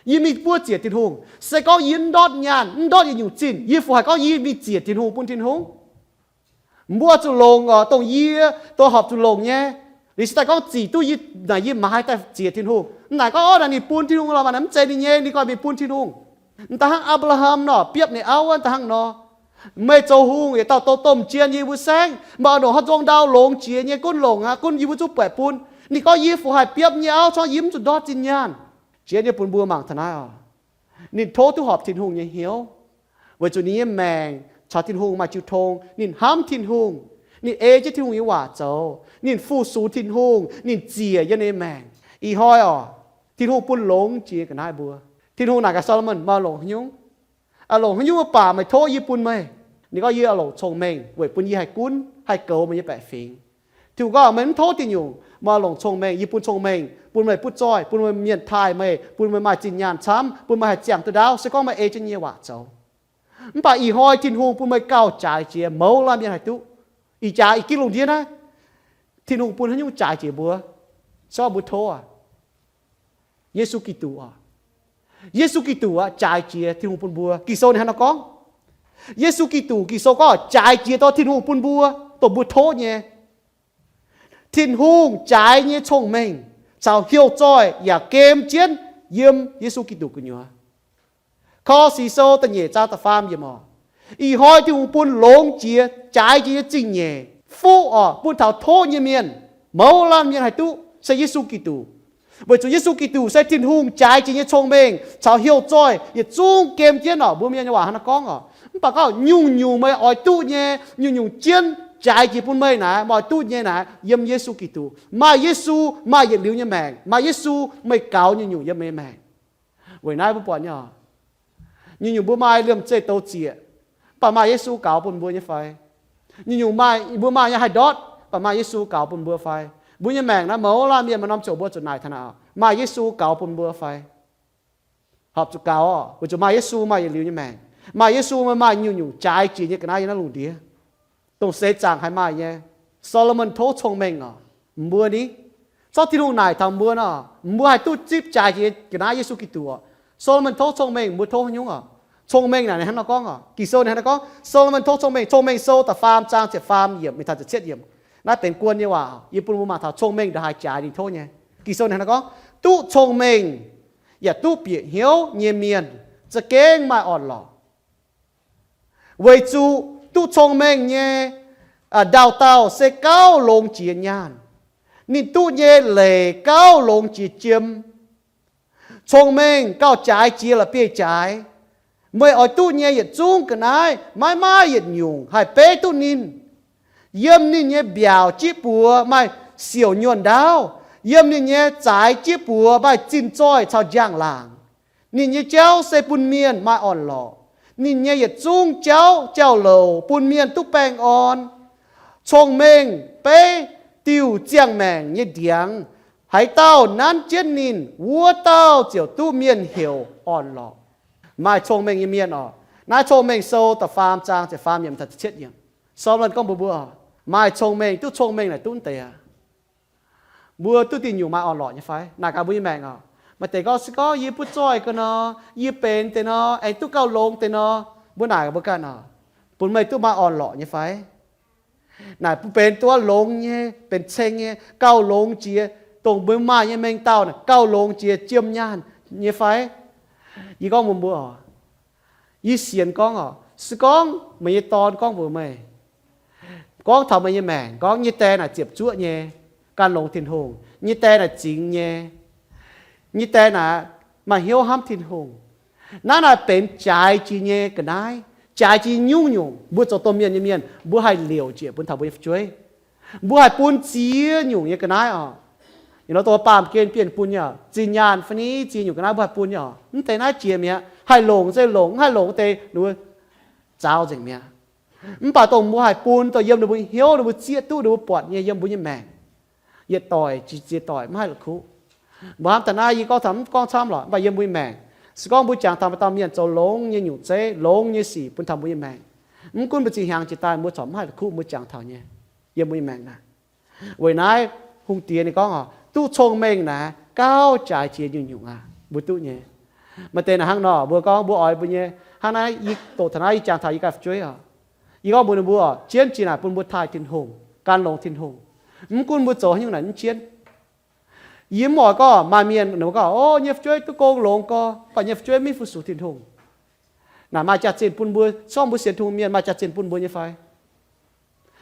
yie mingh buov ziec Tin-Hungh. Se gorngv yie mv ndortv nyaanh, mv ndortv yietc nyungc zinh, yie fu haiz gorngv yie mingh ziec Tin-Hungh, bun Tin-Hungh. Mbuo zuqc longc oc, dongh yie, dongh horpc zuqc longc nyei. Liuz se daaih gorngv zic duqv yie, naaic yie maaiz daaih ziec Tin-Hungh. Mv naaic gorngv, ov, naaic ninh bun Tin-Hungh lorqc, mv zeiz ninh nyei, ninh ganh mingh bun Tin-Hungh. Mv daan hnangv Apc^laa^ham nor, biopv ninh auv wuov daan hnangv nor. Meih zoux hungh, yietc dauh douz domh jien yie mbuo saengv, meih oix ndongc haaix nzong ndau longx jiex nyei, gunv longc aqv, gunv yie mbuo zungv baeqc bun. Ninh gorngv, yie fu haiz biopv nyei auv corc yie mv zuqc ndortv zinh nyaanh. Jiex nyei bun mbuo mangc taux naaiv oc. Ninh tov duqv horpc Tin-Hungh nyei hnyouv, weic zuqc ninh nyei maengc caux Tin-Hungh maaih jiu tong. Ninh hnamv Tin-Hungh, ninh ei jienv Tin-Hungh nyei waac zoux, ninh fu-sux Tin-Hungh, ninh ziec yiem ninh nyei maengc. Ih hnoi oc, Tin-Hungh bun longx jiex ga'naaiv mbuo. Tin-Hungh naaic gaax Solomon, meih longc haaix nyungc? Oix longc haaix nyungc mv baac meih tov yie bun meih? Ninh gorngv, yie oix longc cong-mengh weic bun yie haih gunv, haih goux meih nyei baeqc fingx. Tin-Hungh gorngv, meih mv tov diuh nyungc, meih oix longc cong-mengh. Yie bun cong-mengh bun meih butv zoih, bun meih mienh taaih meih, bun meih maaih zinh nyaanh camv, bun meih haih ziangh duqv ndaauv, se gorngv meih ei jienv yie nyei waac zoux. Mv baac ih hnoi Tin-Hungh bun meih gauh jaaix jiex, mouz laanh mienh haih duqv. Ih jaax ih gitv lungh ndiev naaiv, Tin-Hungh bun haaix nyungc jaaix jiex mbuo, se gorngv mbuo tov aqv? Yesu Giduc oc. Yesu Giduc aqv, jaaix jiex Tin-Hungh bun mbuo. Ging-Sou ninh hnangv nor gorngv. Yesu Giduc, Ging-Sou gorngv jaaix jiex dorh Tin-Hungh bun mbuo, dongh mbuo tov nyei. Tin-Hungh jaaix nyei cong-mengh caux heuc zoih yaac gem jienv yiem Yesu Giduc gu'nyuoz. Kor Sing Sou da'nyeic zaang da'faam yiemc oc. Ih hnoi Tin-Hungh bun longx jiex, jaaix jiex nyei zingh nyeic fuqv oc, bun taux tov nyei mienh, mouz laanh mienh haih duqv, se Yesu Giduc. Weic zuqc Yesu Giduc se Tin-Hungh jaaix jiex nyei cong-mengh caux heuc zoih yietc zungv gem jienv oc. Mbuo Mienh nyei waac hnangv naaiv gorngv oc. Mv baac gorngv nyungc-nyungc meih oix duqv nyei, nyungc-nyungc jienv jaaix jiex bun meih naaic, meih oix duqv nyei naaic, yiem Yesu Giduc. Maaih Yesu, maaih yietc liuz nyei maengc. Maaih Yesu, meih gaux nyungc-nyungc yiem meih nyei maengc. Weic naaiv mbuo buatc nyei oc, nyungc-nyungc mbuo maaih liemh zeih douz zieqc, mv baac maaih Yesu gaux bun mbuo nyei fai? Nyungc-nyungc maaih, mbuo maaih nyei haih ndortv, mv baac maaih Yesu gaux bun mbuo fai? Mbuo nyei maengc naaiv mouz laanh mienh maaih norm ziouc mbuo zuqc naaic taux naaic, maaih Yesu gaux bun mbuo fai? Horpc zuqc gaux oc, weic zuqc maaih Yesu, maaih yietc liuz nyei maengc. Maaih Yesu, meih maaih nyungc-nyungc jaaix jiex nyei ga'naaiv yiem naaiv lungh ndiev, dongh seix zaangc haih maaih nyei. Solomon tov cong-mengh oc, mbuo ni, zorqv Tin-Hungh naaic taux mbuo nor, mbuo haih duqv zipv jaaix jiex ga'naaiv Yesu Giduc oc. Solomon tov cong-mengh, mbuo tov haaix nyungc oc? Cong-mengh naaic ninh hnangv nor gorngv oc. Ging-Sou ninh hnangv nor gorngv, Solomon tov cong-mengh, Cong-Mengh Sou da'faam zaang ziepc faam yiemc mingh taux ziepc cietv yiemc. Naaiv benx guon nyei waac, yie bun mbuo mangc taux cong-mengh ndongc haaix jaaix ninh tov nyei. Ging-Sou ninh hnangv nor gorngv, duqv cong-mengh yaac duqv bieqc hnyouv nyei mienh za'gengh maaih orn-lorqc. Weic zuqc duqv cong-mengh nyei, aa, ndau-dauh se gauh longx jiex nyaanh. Ninh duqv nyei leiz gauh longx jiex jiem. Cong-mengh gauh jaaix jiex la'bieiv-jaaix. Meih oix duqv nyei yietc zungv ga'naaiv maiv maaih yietc nyungc haih beiv duqv ninh. Yiem ninh nyei mbiaauc jiv buoz maaih siouc nyuonh ndaauv. Yiem ninh nyei zaaix jiv buoz maaih zinh zoih caux njang-laangc. Ninh nyei jauv se bun mienh maaih orn-lorqc. Ninh nyei yietc zungv jauv jauv-louc bun mienh duqv baengh orn. Cong-mengh beiv diuh ziangh maengc nyei ndiangx Haaix dauh nanv jienv ninh, wuov dauh ziouc duqv mienh heuc orn-lorqc. Maaih cong-mengh nyei mienh oc. Naaiv Cong-Mengh Sou da'faam zaang ziepc faam yiemc taux ziepc cietv yiemc. Solomon gorngv mbuox mbuo, maaih cong-mengh, duqv cong-mengh naaic duqv deix aqv. Mbuo duqv diuh nyungc maaih orn-lorqc nyei fai? Naaic gaax mbuo nyei maengc oc. Maaih deix gorngv, se gorngv yie butv zoih ga'nor, yie benx deix nor, aengx duqv gauh longx deix nor, mbuo naaic gaax mbuo ganh oc, bun meih duqv maaih orn-lorqc nyei fai? Naaic bun benx duqv longx nyei, benx ceng nyei, gauh longx jiex, dongh mbuo maaih nyei mengh dauh naaic gauh longx jiex jiem nyaanh nyei fai? Yie gorngv mbuox mbuo oc, yie sienx gorngv oc, se gorngv meih nyei dorn gorngv mbuox meih, gorngv taux meih nyei maengc, gorngv nyei die naaic ziepc zuoqv nyei, gan longx Tin-Hungh, nyei die naaic zingx nyei, nyei die naaic maaih hnyouv hnamv Tin-Hungh, naaiv naaic benx jaaix jiex nyei ga'naaiv, jaaix jiex nyungc-nyungc. Mbuo zoux domh mienh nyei mienh, mbuo haih liouc njiec bun taux mbuo nyei fu'jueiv. Mbuo haih bun ziex nyungc nyei ga'naaiv oc. Yietc norm dongh baamh gen bienh bun nyei oc, zinh nyaanh fai ni ziex nyungc ga'naaiv mbuo haih bun nyei oc. Mv deix naaiv jiex mi'aqv. Haih longc se longc, mv haih longc deix ninh mbuo zaaux nzengc mi'aqv. Mv baac dongh mbuo haih bun dongh yiem ninh mbuo hnyouv, ninh mbuo zieqv duqv, ninh mbuo buatc nyei yiem mbuo nyei maengc, yietc doic jiex ziex doic mv haih la'kuqv. Mbuo hnamv taux naaiv, yie gorngv taux mv gorngv camv lorqc, mv baac yiem mbuo nyei maengc, se gorngv mbuo jangx taux maaih dauh mienh zoux longx nyei nyungc zeiv, longx nyei sic bun taux mbuo nyei maengc, mv gunv mbuo zinh hnyangx jiex daaih mbuo corc mv haih la'kuqv mbuo jangx taux nyei yiem mbuo nyei maengc naaic. Weic naaiv hungh diex ninh gorngv oc, duqv cong-mengh naaic gauh jaaix jiex nyungc-nyungc aqv. Mbuo duqv nyei. Maaih deix naaic hnangv nor, mbuo gorngv mbuo oix mbuo nyei, hnangv naaiv yie doqc taux naaiv yie jangx taux yie ganh fu'jueiv oc. Yie gorngv mbuox ninh mbuo oc, jienv jiex naaic bun mbuo taaih Tin-Hungh, gan longx Tin-Hungh. Mv gunv mbuo zoux haaix nyungc naaic mv jienv. Yie mv oix gorngv maaih mienh ninh mbuo gorngv, o, nyei fu'jueiv duqv gong longx gorx, mv baac nyei fu'jueiv mv fui sux Tin-Hungh. Naaic maaih jaax-zinh bun mbuo, se gorngv mbuo sienx Tin-Hungh mienh maaih jaax-zinh bun mbuo nyei fai?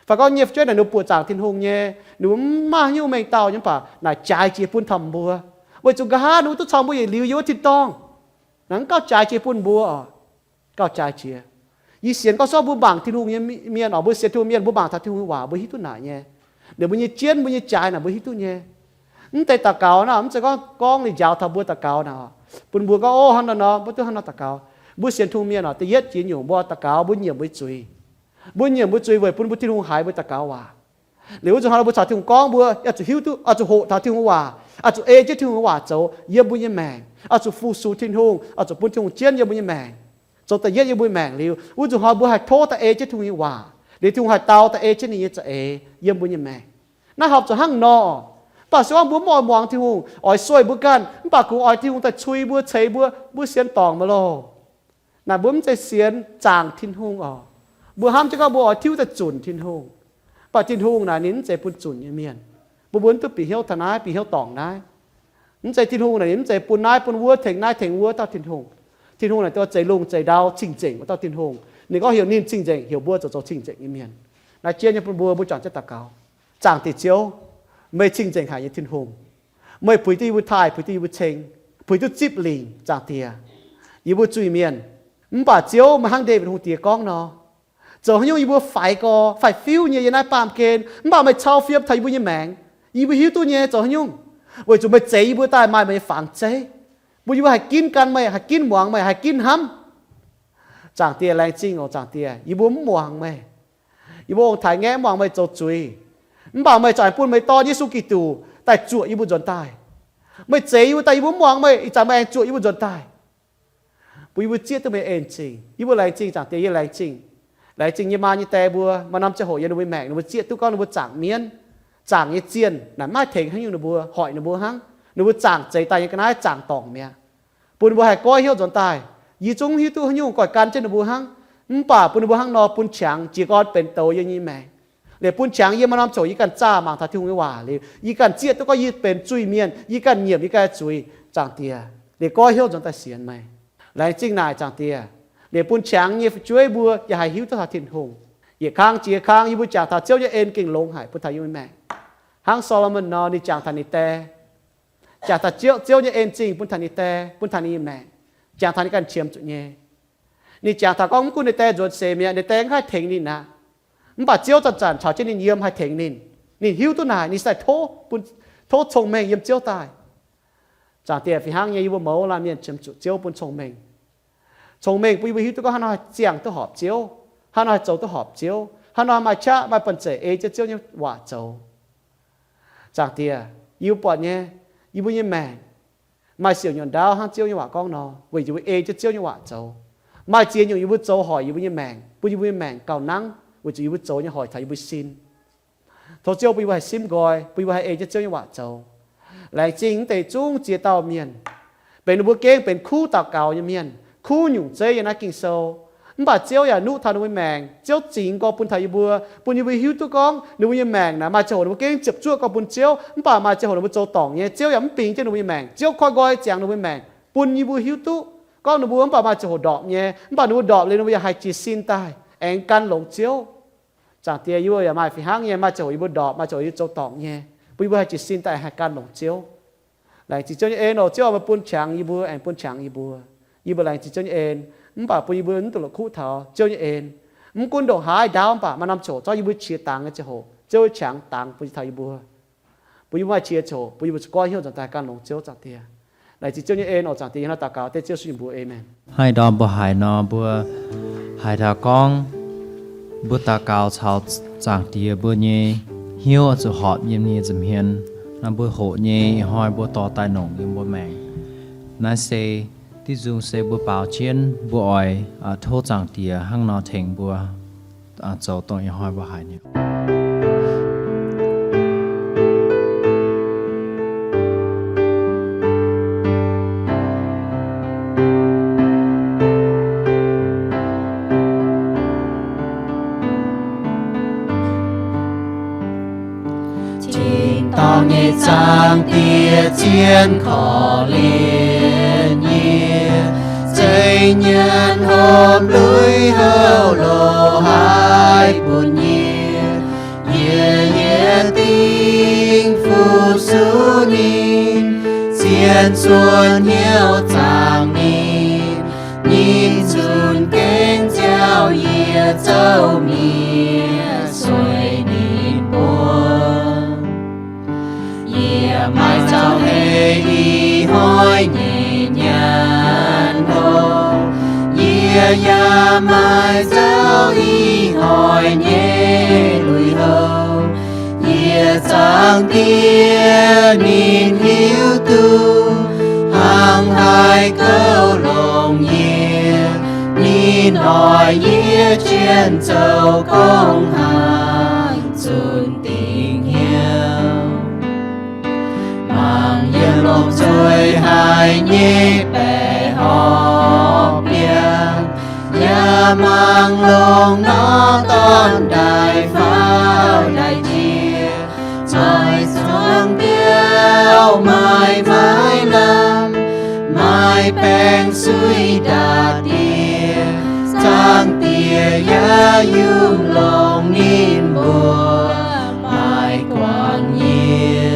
Fai gorngv nyei fu'jueiv naaic ninh mbuo buoqc zaangc Tin-Hungh nyei, ninh mbuo mv maaih haaix nyungc mengh dauh nyei, mv baac naaic jaaix jiex bun taux mbuo, weic zuqc nqa'haav ninh mbuo duqv caux mbuo yietc liuz yiem wuov tin-dorngh. Naaic mv gauh jaaix jiex bun mbuo oc. Gauh jaaix jiex. Yie sienx gorngv se gorngv mbuo mangc Tin-Hungh nyei mienh oc, mbuo sienx Tin-Hungh mienh, mbuo mangc taux Tin-Hungh nyei waac mbuo hiuv duqv naaic nyei. Liuz mbuo nyei jienv, mbuo nyei jaaix naaic mbuo hiuv duqv nyei. Mv deix daux gaux naaic mv zeiz gorngv gorngv ninh njaaux taux mbuo daux gaux naaic, bun mbuo gorngv, o, hnangv nor nor, mbuo duqv hnangv nor daux gaux. Mbuo sienx Tin-Hungh mienh oc, da'yietv jiex nyungc mbuo daux gaux mbuo nyiemc mbuo zuiz. Mbuo nyiemc mbuo zuiz weic bun mbuo Tin-Hungh haiz mbuo daux gaux waac. Liuz wuov zuqc hnoi nor mbuo caux Tin-Hungh gorngv mbuo oix zuqc hiuv duqv, oix zuqc hoqc taux Tin-Hungh waac, oix zuqc ei jienv Tin-Hungh waac zoux yiem mbuo nyei maengc, oix zuqc fu-sux Tin-Hungh, oix zuqc bun Tin-Hungh jienv yiem mbuo nyei maengc, zoux da'yietv yiem mbuo nyei maengc liuz, wuov zuqc hnoi mbuo haih tov daaih ei jienv Tin-Hungh nyei waac, liuz Tin-Hungh haih dau daaih ei jienv ninh nyei za'eix yiem mbuo nyei maengc. Naaiv horpc zuqc hnangv nor. Mv baac se gorngv mbuo mv oix muangx Tin-Hungh, oix sueih mbuo ganh, mv baac kungx oix Tin-Hungh daaih cui mbuo, ceix mbuo, mbuo sienx dorngc maiv loh. Naaic mbuo mv zeiz sienx zaangc Tin-Hungh oc. Mbuo hnamv jienv gorngv mbuo oix tiuv daaih zunc Tin-Hungh. Mv baac Tin-Hungh naaic ninh mv zeiz bun zunc nyei mienh. Mbuo mbuo mv duqv bieqc hnyouv taux naaiv, bieqc hnyouv dorngc naaiv. Mv zeiz Tin-Hungh naaic ninh mv zeiz bun naaiv bun wuov, tengx naaiv tengx wuov dauh Tin-Hungh. Tin-Hungh naaic dongh zeix lungh zeix ndau cing-nzengc wuov dauh Tin-Hungh. Ninh gorngv heuc ninh cing-nzengc, heuc mbuo zoux zoux cing-nzengc nyei mienh. Naaiv jienv nyei bun mbuo, mbuo juangc jienv daux gaux. Zaangc Diex Ziouv, meih cing-nzengc haic nyei Tin-Hungh. Meih puix duqv yie mbuo taaih, puix duqv yie mbuo ceng, puix duqv zipv lingc. Zaangc Diex, yie mbuo zuiz-mienh. Mv baac Ziouv, meih hnangv Ndaawitv Hungh Diex gorngv nor, zoux haaix nyungc yie mbuo faix gorx faix-fiuv nyei yiem naaiv baamh gen, mv baac meih cau fiem taux yie mbuo nyei maengc. Yie mbuo hiuv duqv nyei zoux haaix nyungc, weic zuqc meih zeix yie mbuo daaih maaih meih nyei fangx zeiv, bun yie mbuo haih ginv gan meih, haih ginv muangx meih, haih ginv hnamv. Zaangc Diex, laengz zingh oc. Zaangc Diex, yie mbuo mv muangx meih. Yie mbuo ong-taaix ngaeqv mv muangx meih zoux zuiz. Mv baac meih zungv bun meih Dorn, Yesu Giduc, daaih zuoqc yie mbuo nzuonx daaih. Meih zeix yie mbuo daaih, yie mbuo mv muangx meih, ih zanc meih aengx zuoqc yie mbuo nzuonx daaih, bun yie mbuo zieqv duqv meih en-zingh. Yie mbuo laengz zingh, Zaangc Diex, yie laengz zingh. Laengz zingh yie maa nyei die mbuo, maaih norm ziangh hoc yiem ninh mbuo maengc, ninh mbuo zieqv duqv gorngv ninh mbuo zaangc mienv, zaangc nyei zienh naaic maiv tengx haaix nyungc ninh mbuo, hoic ninh mbuo hnangv. Ninh mbuo zaangc zeix daaih nyei ga'naaiv zaangc dorngc mi'aqv. Bun ninh mbuo haih goiv hnyouv nzuonx daaih. Yie zungv hiuv duqv haaix nyungc goiv gan jienv ninh mbuo hnangv, mv baac bun ninh mbuo hnangv nor bun qangx jiez gorn benx douz yiem yie nyei maengc. Liuz bun qangx yie maaih norm ziangh hoc yie ganh zaah mangc taux Tin-Hungh nyei waac liuz, yie ganh zieqv duqv gorngv yie benx zuiz-mienh, yie ganh nyiemc yie ganh zuiz, Zaangc Diex. Liuz goiv hnyouv nzuonx daaih sienx meih. Laengz zingh naaic, Zaangc Diex. Liuz bun qangx nyei fu'jueiv mbuo yaac haih hiuv duqv taux Tin-Hungh. Yietc kang jiex kang yie mbuo jangx taux Ziouv nyei en gengh longx haic bun taux yie mbuo nyei maengc. Hnangv Solomon nor, ninh jangx taux ninh die, jangx taux Ziouv, Ziouv nyei en-zingh bun taux ninh die, bun taux ninh nyei maengc, jangx taux ninh ganh qiemx zuqc nyei. Ninh jangx taux gorngv mv gunv ninh die nzuonx seix mi'aqv, ninh die mv haih tengx ninh aqv. Mv baac Ziouv zanc-zanc caux jienv ninh yiem haih tengx ninh. Ninh hiuv duqv naaic, ninh se daaih tov bun, tov cong-mengh yiem Ziouv daaih. Zaangc Diex, fih hnangv nyei yie mbuo mouz laanh mienh qiemx zuqc Ziouv bun cong-mengh. Cong-mengh bun yie mbuo hiuv duqv gorngv haaix nor haih ziangh duqv horpc Ziouv, haaix nor haih zoux duqv horpc Ziouv, haaix nor maaih qaqv maaih banh zeic ei jienv Ziouv nyei waac zoux. Zaangc Diex, yie mbuo buatc nyei, yie mbuo nyei maengc maaih siouc nyuoqc ndaauv hnangv Ziouv nyei waac gorngv nor, weic zuqc yie mbuo ei jienv Ziouv nyei waac zoux. Maaih ziex nyungc yie mbuo zoux hoic yie mbuo nyei maengc, bun yie mbuo nyei maengc gauh nangv, weic zuqc yie mbuo zoux nyei hoic taux yie mbuo sin. Tov Ziouv bun yie mbuo haih simv nqoi, bun yie mbuo haih ei jienv Ziouv nyei waac zoux. Laengz zingh mv deix zungv ziex dauh mienh, benx ninh mbuo gengh benx kuv daux gaux nyei mienh, kuv nyungc zeiv yiem naaiv Ging-Sou. Mv baac Ziouv yaac nuqv taux ninh mbuo maengc. Ziouv zingx nqoi bun taux yie mbuo, bun yie mbuo hiuv duqv gorngv ninh mbuo nyei maengc naaic maaih ziangh hoc ninh mbuo gengh ziepc zuoqv gorngv bun Ziouv, mv baac maaih ziangh hoc ninh mbuo zoux dorngc nyei, Ziouv yaac mv bingx jienv ninh mbuo nyei maengc. Ziouv koi nqoi ziangx ninh mbuo maengc, bun yie mbuo hiuv duqv gorngv ninh mbuo mv baac maaih ziangh hoc ndorpc nyei, mv baac ninh mbuo ndorpc liuz ninh mbuo yaac haih jiez sin daaih aengx gan longx Ziouv. Zaangc Diex, yie mbuo yaac maaih fih hnangv nyei, maaih ziangh hoc yie mbuo ndorpc, maaih ziangh hoc yie mbuo zoux dorngc nyei, bun yie mbuo haih jiez sin daaih haih gan longx Ziouv. Laengz zingh Ziouv nyei en oc. Ziouv oix meih bun qangx yie mbuo, aengx bun qangx yie mbuo. Yie mbuo laengz zingh Ziouv nyei en, mv baac bun yie mbuo mv dungx la'kuqv taux Ziouv nyei en. Mv gunv ndongc haaix ndaauv mv baac maaih norm ziangh hoc zorqv yie mbuo qiex dangx nyei ziangh hoc, Ziouv nyei qangx dangx bun taux yie mbuo, bun yie mbuo maaih qiex ziangh hoc, bun yie mbuo zuqc goiv hnyouv nzuonx daaih gan longx Ziouv, Zaangc Diex. Laengz zingh Ziouv nyei en oc, Zaangc Diex. Yie hnangv naaiv daux gaux dengv Ziouv Yesu nyei mbuox, aamen. Hnangv ih ndorm mbuo haiz nor, mbuo haiz taux gorngv mbuo daux gaux caux Zaangc Diex, mbuo nyei hnyouv oix zuqc horpc yiem nyei nza'hmien. Naaiv mbuo hoqc nyei ih hnoi mbuo dorh daaih nongc yiem mbuo maengc. Naaiv se diuh nzung se mbuo baaux jienv mbuo oix tov Zaangc Diex hnangv nor tengx mbuo zoux dongh ih hnoi mbuo haiz nyei. Tin-dorngh nyei Zaangc Diex, zien korv-lienh yie, zeqc nyanc hopv lui houc loz-hnoi bun yie. Yie yietc dingc fu-sux ninh, zien zuoqv hnyouv zaangc ninh. Ninh nzunc gengh nziaaux yie zouv mienh sueih ninh mbuo. Yie maaih zaux heix ih hnoi nyei nyanc hlo, yie yaac maaih zaux ih hnoi nyei lui-houx. Yie Zaangc Diex ninh hiuv duqv hnangv haaix gouv longc yie. Ninh noic yie jienv zoux gong hnangv zunc dingc hnyouv. Mangc yiem lomh nzoih haic nyei baeqc horpc biangh, yaac mangc longc nor dorn ndaix faaux ndaix jiex. Zoih zuangx biauv maaih maaiv lamh, maaih baengc suiv ndaatv diex, Zaangc Diex yaac yungh longc ninh mbuo maaih guangc yie.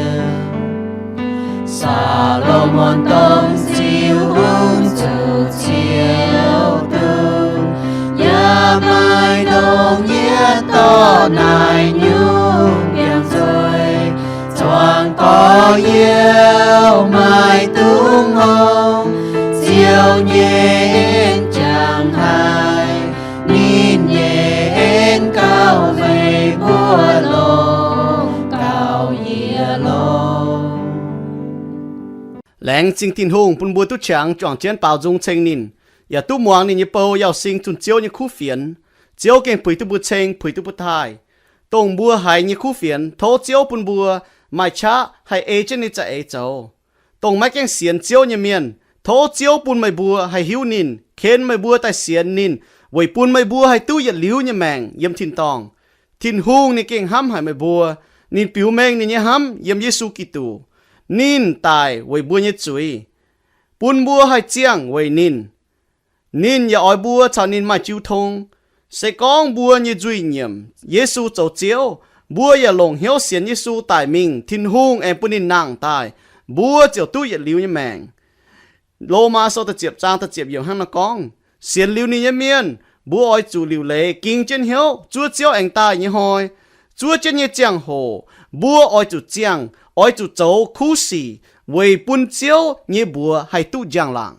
Saa^lo^morn dongh Ziouv Hungh zuqc Ziouv dungx, yaac maaih ndongc yietc dorh naaic nyungc biangh nzueic. Zuangx gorx youz maaih dungz horngh, Ziouv nyei en jangx haic, ninh nyei en gauh meih mbuo longc gauh yie longc. Laengz zingh Tin-Hungh bun mbuo duqv qangx juangc jienv baaux nzung ceng ninh, yaac duqv muangx ninh nyei bou Yauh Sing zunh Ziouv nyei kuv fienx. Ziouv gengh puix duqv mbuo ceng, puix duqv mbuo taaih. Dongh mbuo haiz nyei kuv fienx, tov Ziouv bun mbuo maaih qaqv haih ei jienv ninh za'eix zoux. Dongh maiv gaengh sienx Ziouv nyei mienh, tov Ziouv bun meih mbuo haih hiuv ninh, ken meih mbuo daaih sienx ninh, weic bun meih mbuo haih duqv yietc liuz nyei maengc yiem tin-dorngh. Tin-Hungh ninh gengh hnamv haic meih mbuo. Ninh biux mengh ninh nyei hnamv yiem Yesu Giduc. Ninh daic weic mbuo nyei zuiz, bun mbuo haih ziangh weic ninh. Ninh yaac oix mbuo caux ninh maaih jiu tong. Se gorngv mbuo nyei nzuih nyiemc Yesu zoux Ziouv, mbuo yaac longc hnyouv sienx Yesu daic mingh, Tin-Hungh aengx bun ninh nangh daaih, mbuo ziouc duqv yietc liuz nyei maengc. Lomaa Sou da'ziepc zaang da'ziepc yiemc hnangv naaiv gorngv, sienx liuz ninh nyei mienh, mbuo oix zuqc liuc leiz ging jienv hnyouv zuov Ziouv aengx daaih nyei hnoi. Zuov jienv nyei ziangh hoc, mbuo oix zuqc ziangh, oix zuqc zoux kuv sic weic bun Ziouv nyei mbuox haih duqv njang-laangc.